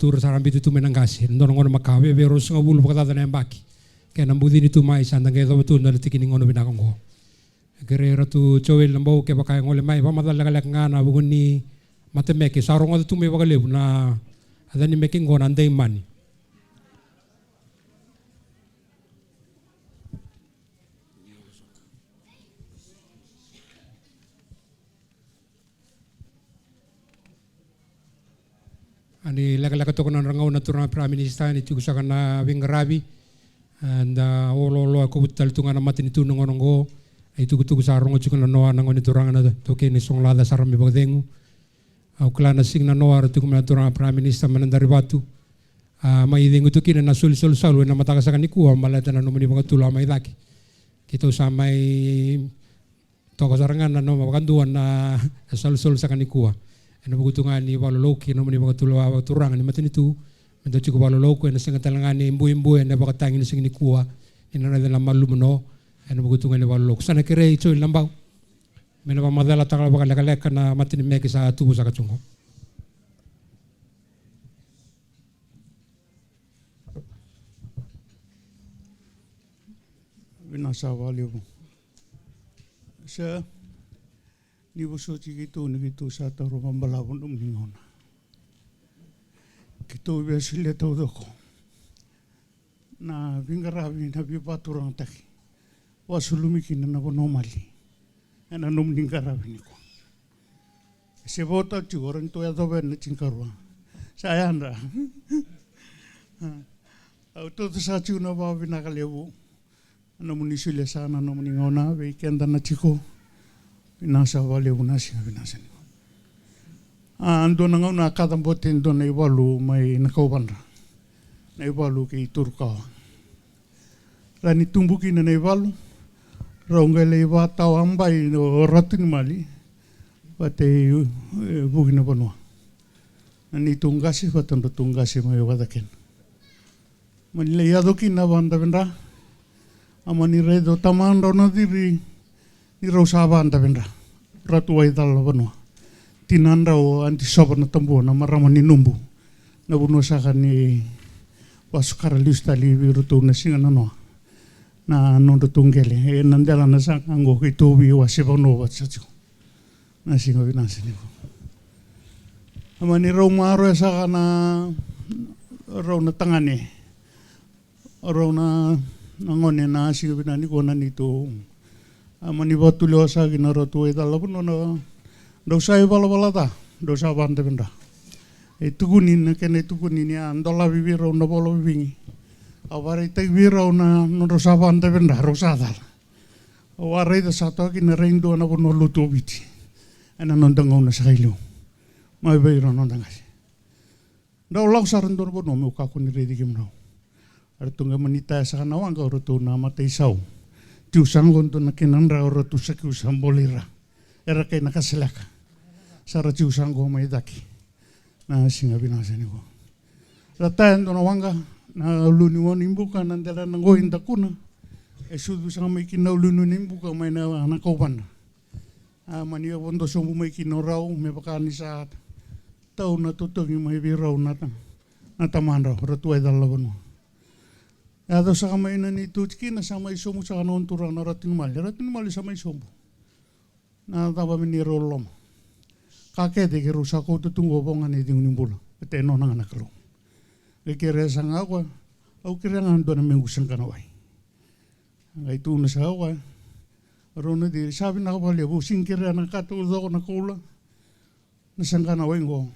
tu ra sa ra biuta tu mai na qase, dua na gauna makawa, vei, vei ruasagavulu vakacaca na yabaki. Kena bucini tu mai sa da qai yacova tu na tikina ni gauna vinaka oqo. Kerei Ratu Joel Nabau, kevaka e gole mai, vakamacala lekaleka ga ena vuku ni matemeke. Sa rogoca tu mai vakalevu na yaca ni meke oqo na Daimani. A ni lekaleka toka na nodra gauna na turaga Prime Minister, ni tiko saka na veiqaravi. A, da oloolo, e kovuti tale tu ga na matanitu na gauna oqo. A itukutuku sa rogo tiko na noa na gone turaga na taukei ni Sogolaca, sa ra mai vakacegu. Au kila na siga na noa era tiko mai na turaga Prime Minister mai na Darivatu. A, mai cegu tu kina na solisoli salu ena mataka saka nikua, baleta na nomuni vakatulewa mai cake. Keitou sa mai toka sara ga na noma vakadua na solisoli saka nikua. Ena vuku tu ga ni vakaloloku kei na nomuni vakatulewa vakaturaga ni matanitu, me dau tiko vakaloloku, ena sega tale ga ni buebue ena vakatagi ni siga nikua, ni na raica na malumalumu no, ena vuku tu ga ni vakaloloku. Sa na kerei Joel Nabau me na vakamacalataka vakalekaleka na matanimeke sa tubu saka tu oqo. Vinaka saka vakalevu. Sa ni vosoti keitou ni keitou sa taura vakabalavu na nomuni gauna. Keitou via solia taucoko na veiqaravi, na veivakaturagataki vakasulumi kina na vanua mali ena nomuni qaravi nikua. Se vota tiko, rawa ni tou yacova ena tinikarua. Sa yadra. Au tautausataka tiko na vakavinaka levu na nomuni solia saka na nomuni gauna vei keda na tiko. Vinaka saka vakalevu na siga vinaka saka nikua. A, dua na gauna a kacabote e dua na ivalu mai Nakauvadra, na ivalu kei Turukawa. Ra ni tubu kina na ivalu, rau qai lai vakatawa bai o Ratu ni Mali, vata e, e vuki na vanua. Na neitou qase vata na ratou qase mai Wacakena. Mani lai yaco kina na vakadavedra. A mani raica o tamadrau na Ciri ni rau sa vakadavedra. Ratu Waicalalavanua, tinadrau o Adi Sova na Tabua, na marama ni Nubu, na vanua saka ni vasu kara lesu tale vei iratou na siga nanoa na nodratou qele. Ena delana saka oqo keitou veiwase vanua vata saka tiko. Na siga vinaka saka nikua. A mani rau maroroya saka na, rau na tagane, rau na, na gone na siga vinaka nikua na neitou. A mani vakatulewa saka kina Ratu Waicalalavanua na, drau sa ivalavala ca, drau sa vakadavedra. E tukuni na kena itukuni ni a dolavi vei rau na vola vivigi. A vakaraitaki vei rau na nodrau sa vakadavedra, rau sa cala. Au a raica sa toka kina rai dua na vanua lotu o Viti ena noda gauna saka i liu. Mai vei ira na noda qase. Drau lako sara dua na vanua meu kakua ni raici kemudrau. Eratou qai mani taya saka na waqa o ratou na mataisau. Tiu saka qo dua na kena dra o ratou sa kiu sa boli ira. Era kai na kaseleka. Sa ra tiu saka qo mai cake. Na siga vinaka saka nikua. Ra taya e dua na waqa, na ulunivanua ni Buka, na delana qo i Dakuna. E sucu saka mai kina na ulunivanua ni Buka mai na, Nakauvadra. A mani vodo sobu mai kina o rau me vaka ni sa tau na totogi mai vei rau na ta-, na tamadrau, Ratu Waicalalavanua. Yaco saka mai na neitou tikina sa mai sobu saka na gone turaga na Ratu ni Mali. Ratu ni Mali sa mai sobu. Na cava me ni rau loloma. Ka kece keirau sa kauta tu qo vo ga na icegu ni bula. Baleta e nona ga na Kalou. Qai kerea saka ga o koya, au kerea ga dua na mequ saqanawai. Qai tukuna saka o koya, rau na Ciri, sa vinaka vakalevu, au sega ni kerea na ka taucoko na koula. Na saqanawai qo.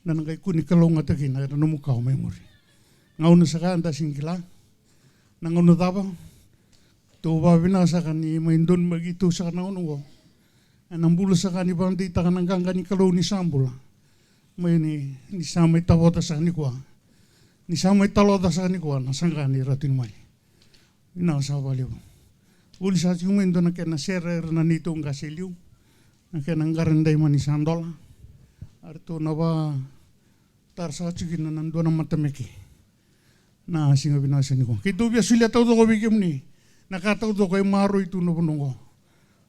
Na na qai kua ni kalougata kina era nomu kawa mai muri. Gauna saka eda sega ni kila. Na gauna cava. Tou vakavinaka saka ni mai donumaki tou saka na gauna qo. Ena bula saka ni vakadeitaka na qaqa ni Kalou ni sa bula. Mai ni, ni sa mai tavoca saka nikua. Ni sa mai taloca saka nikua na saqa ni Ratu ni Mali. Vinaka saka vakalevu. Vuli sa tiko mai dua na kena sere era na neitou qase e liu. Na kena qara ni daimani sa dola. Eratou na vakatara saka tiko kina na dua na matameke. Na siga vinasa nikua keitou via solia taucoko vei kemuni na ka taucoko e maroi tu na vanua oqo.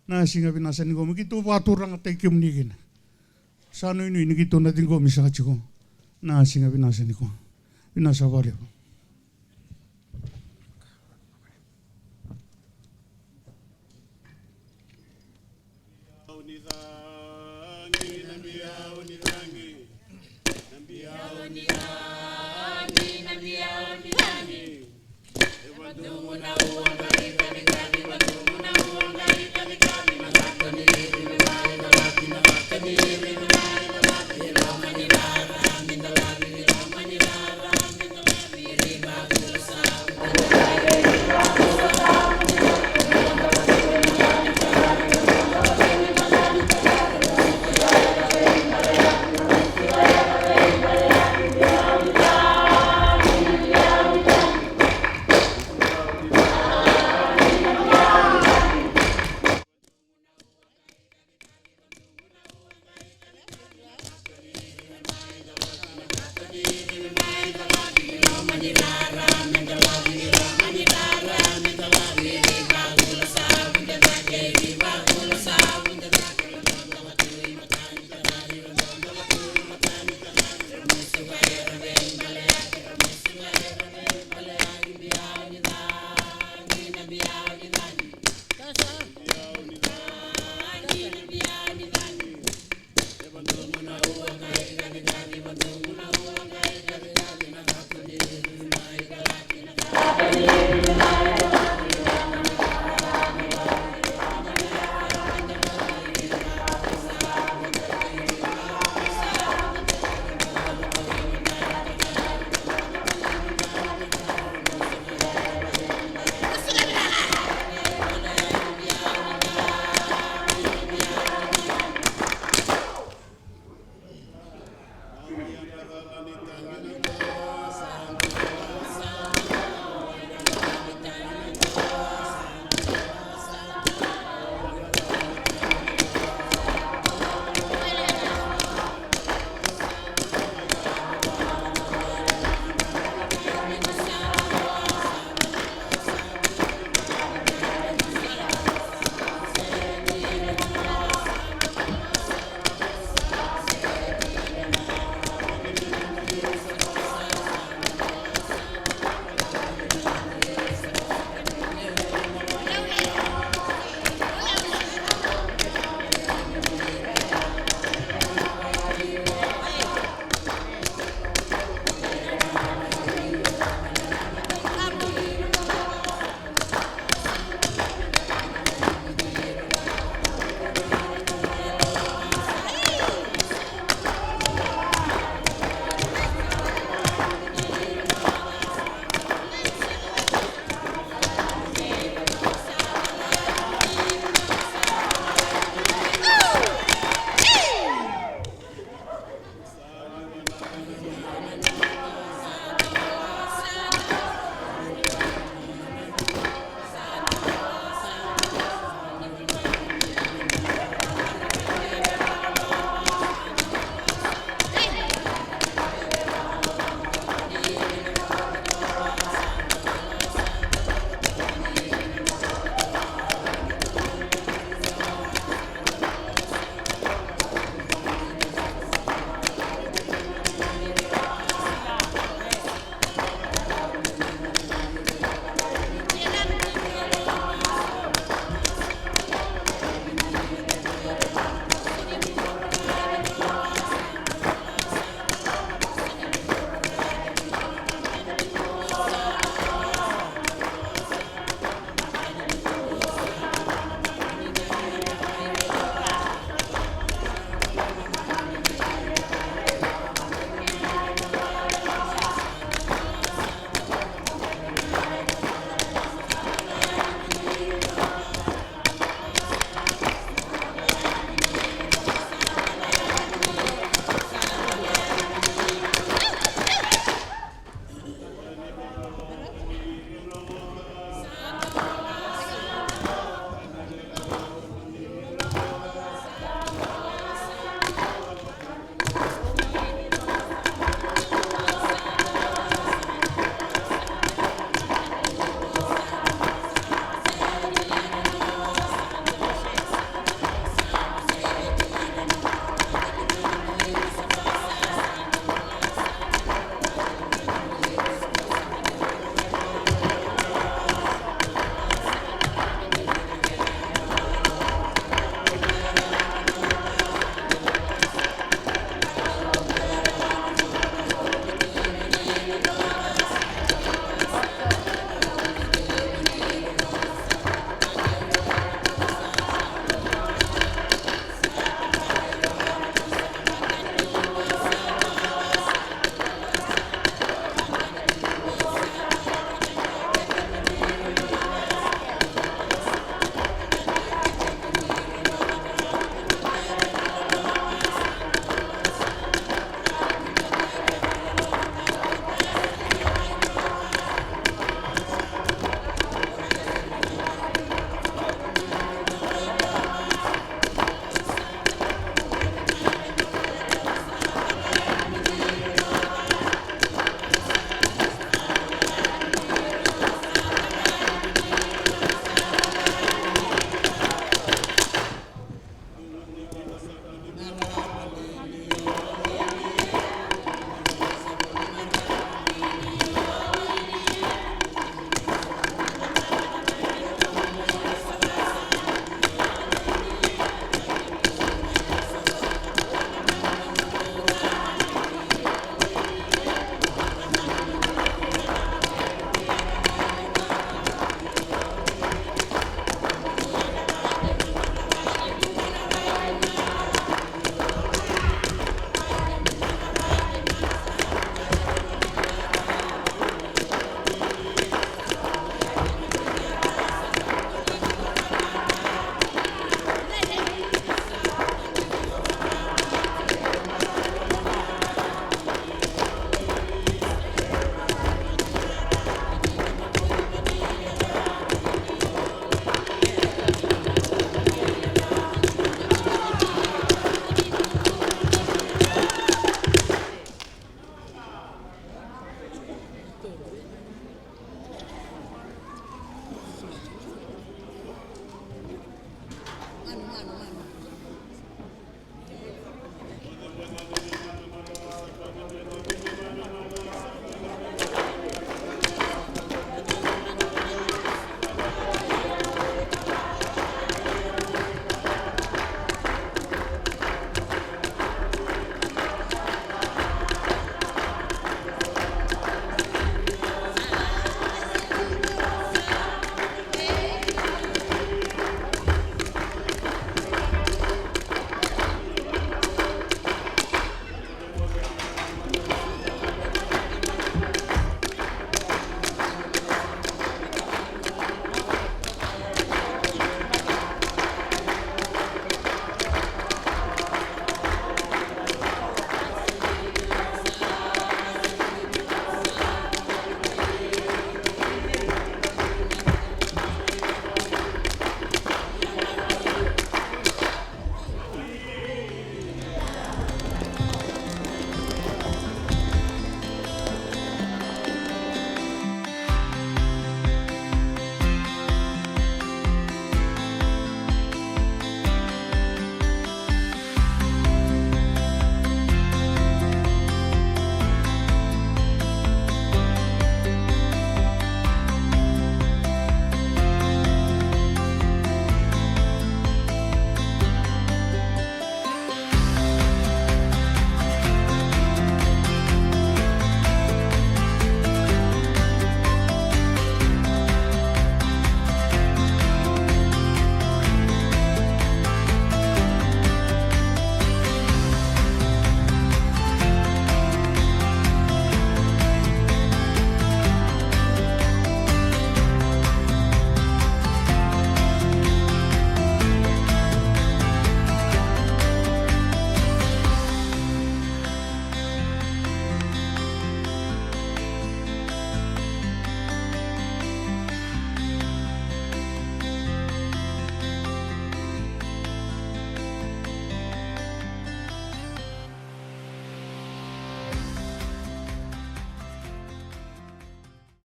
Na siga vinasa nikua me keitou vakaturagataki kemuni kina. Sa nuinui ni keitou na ciqomi saka tiko na siga vinasa nikua. Vinasa vakalevu.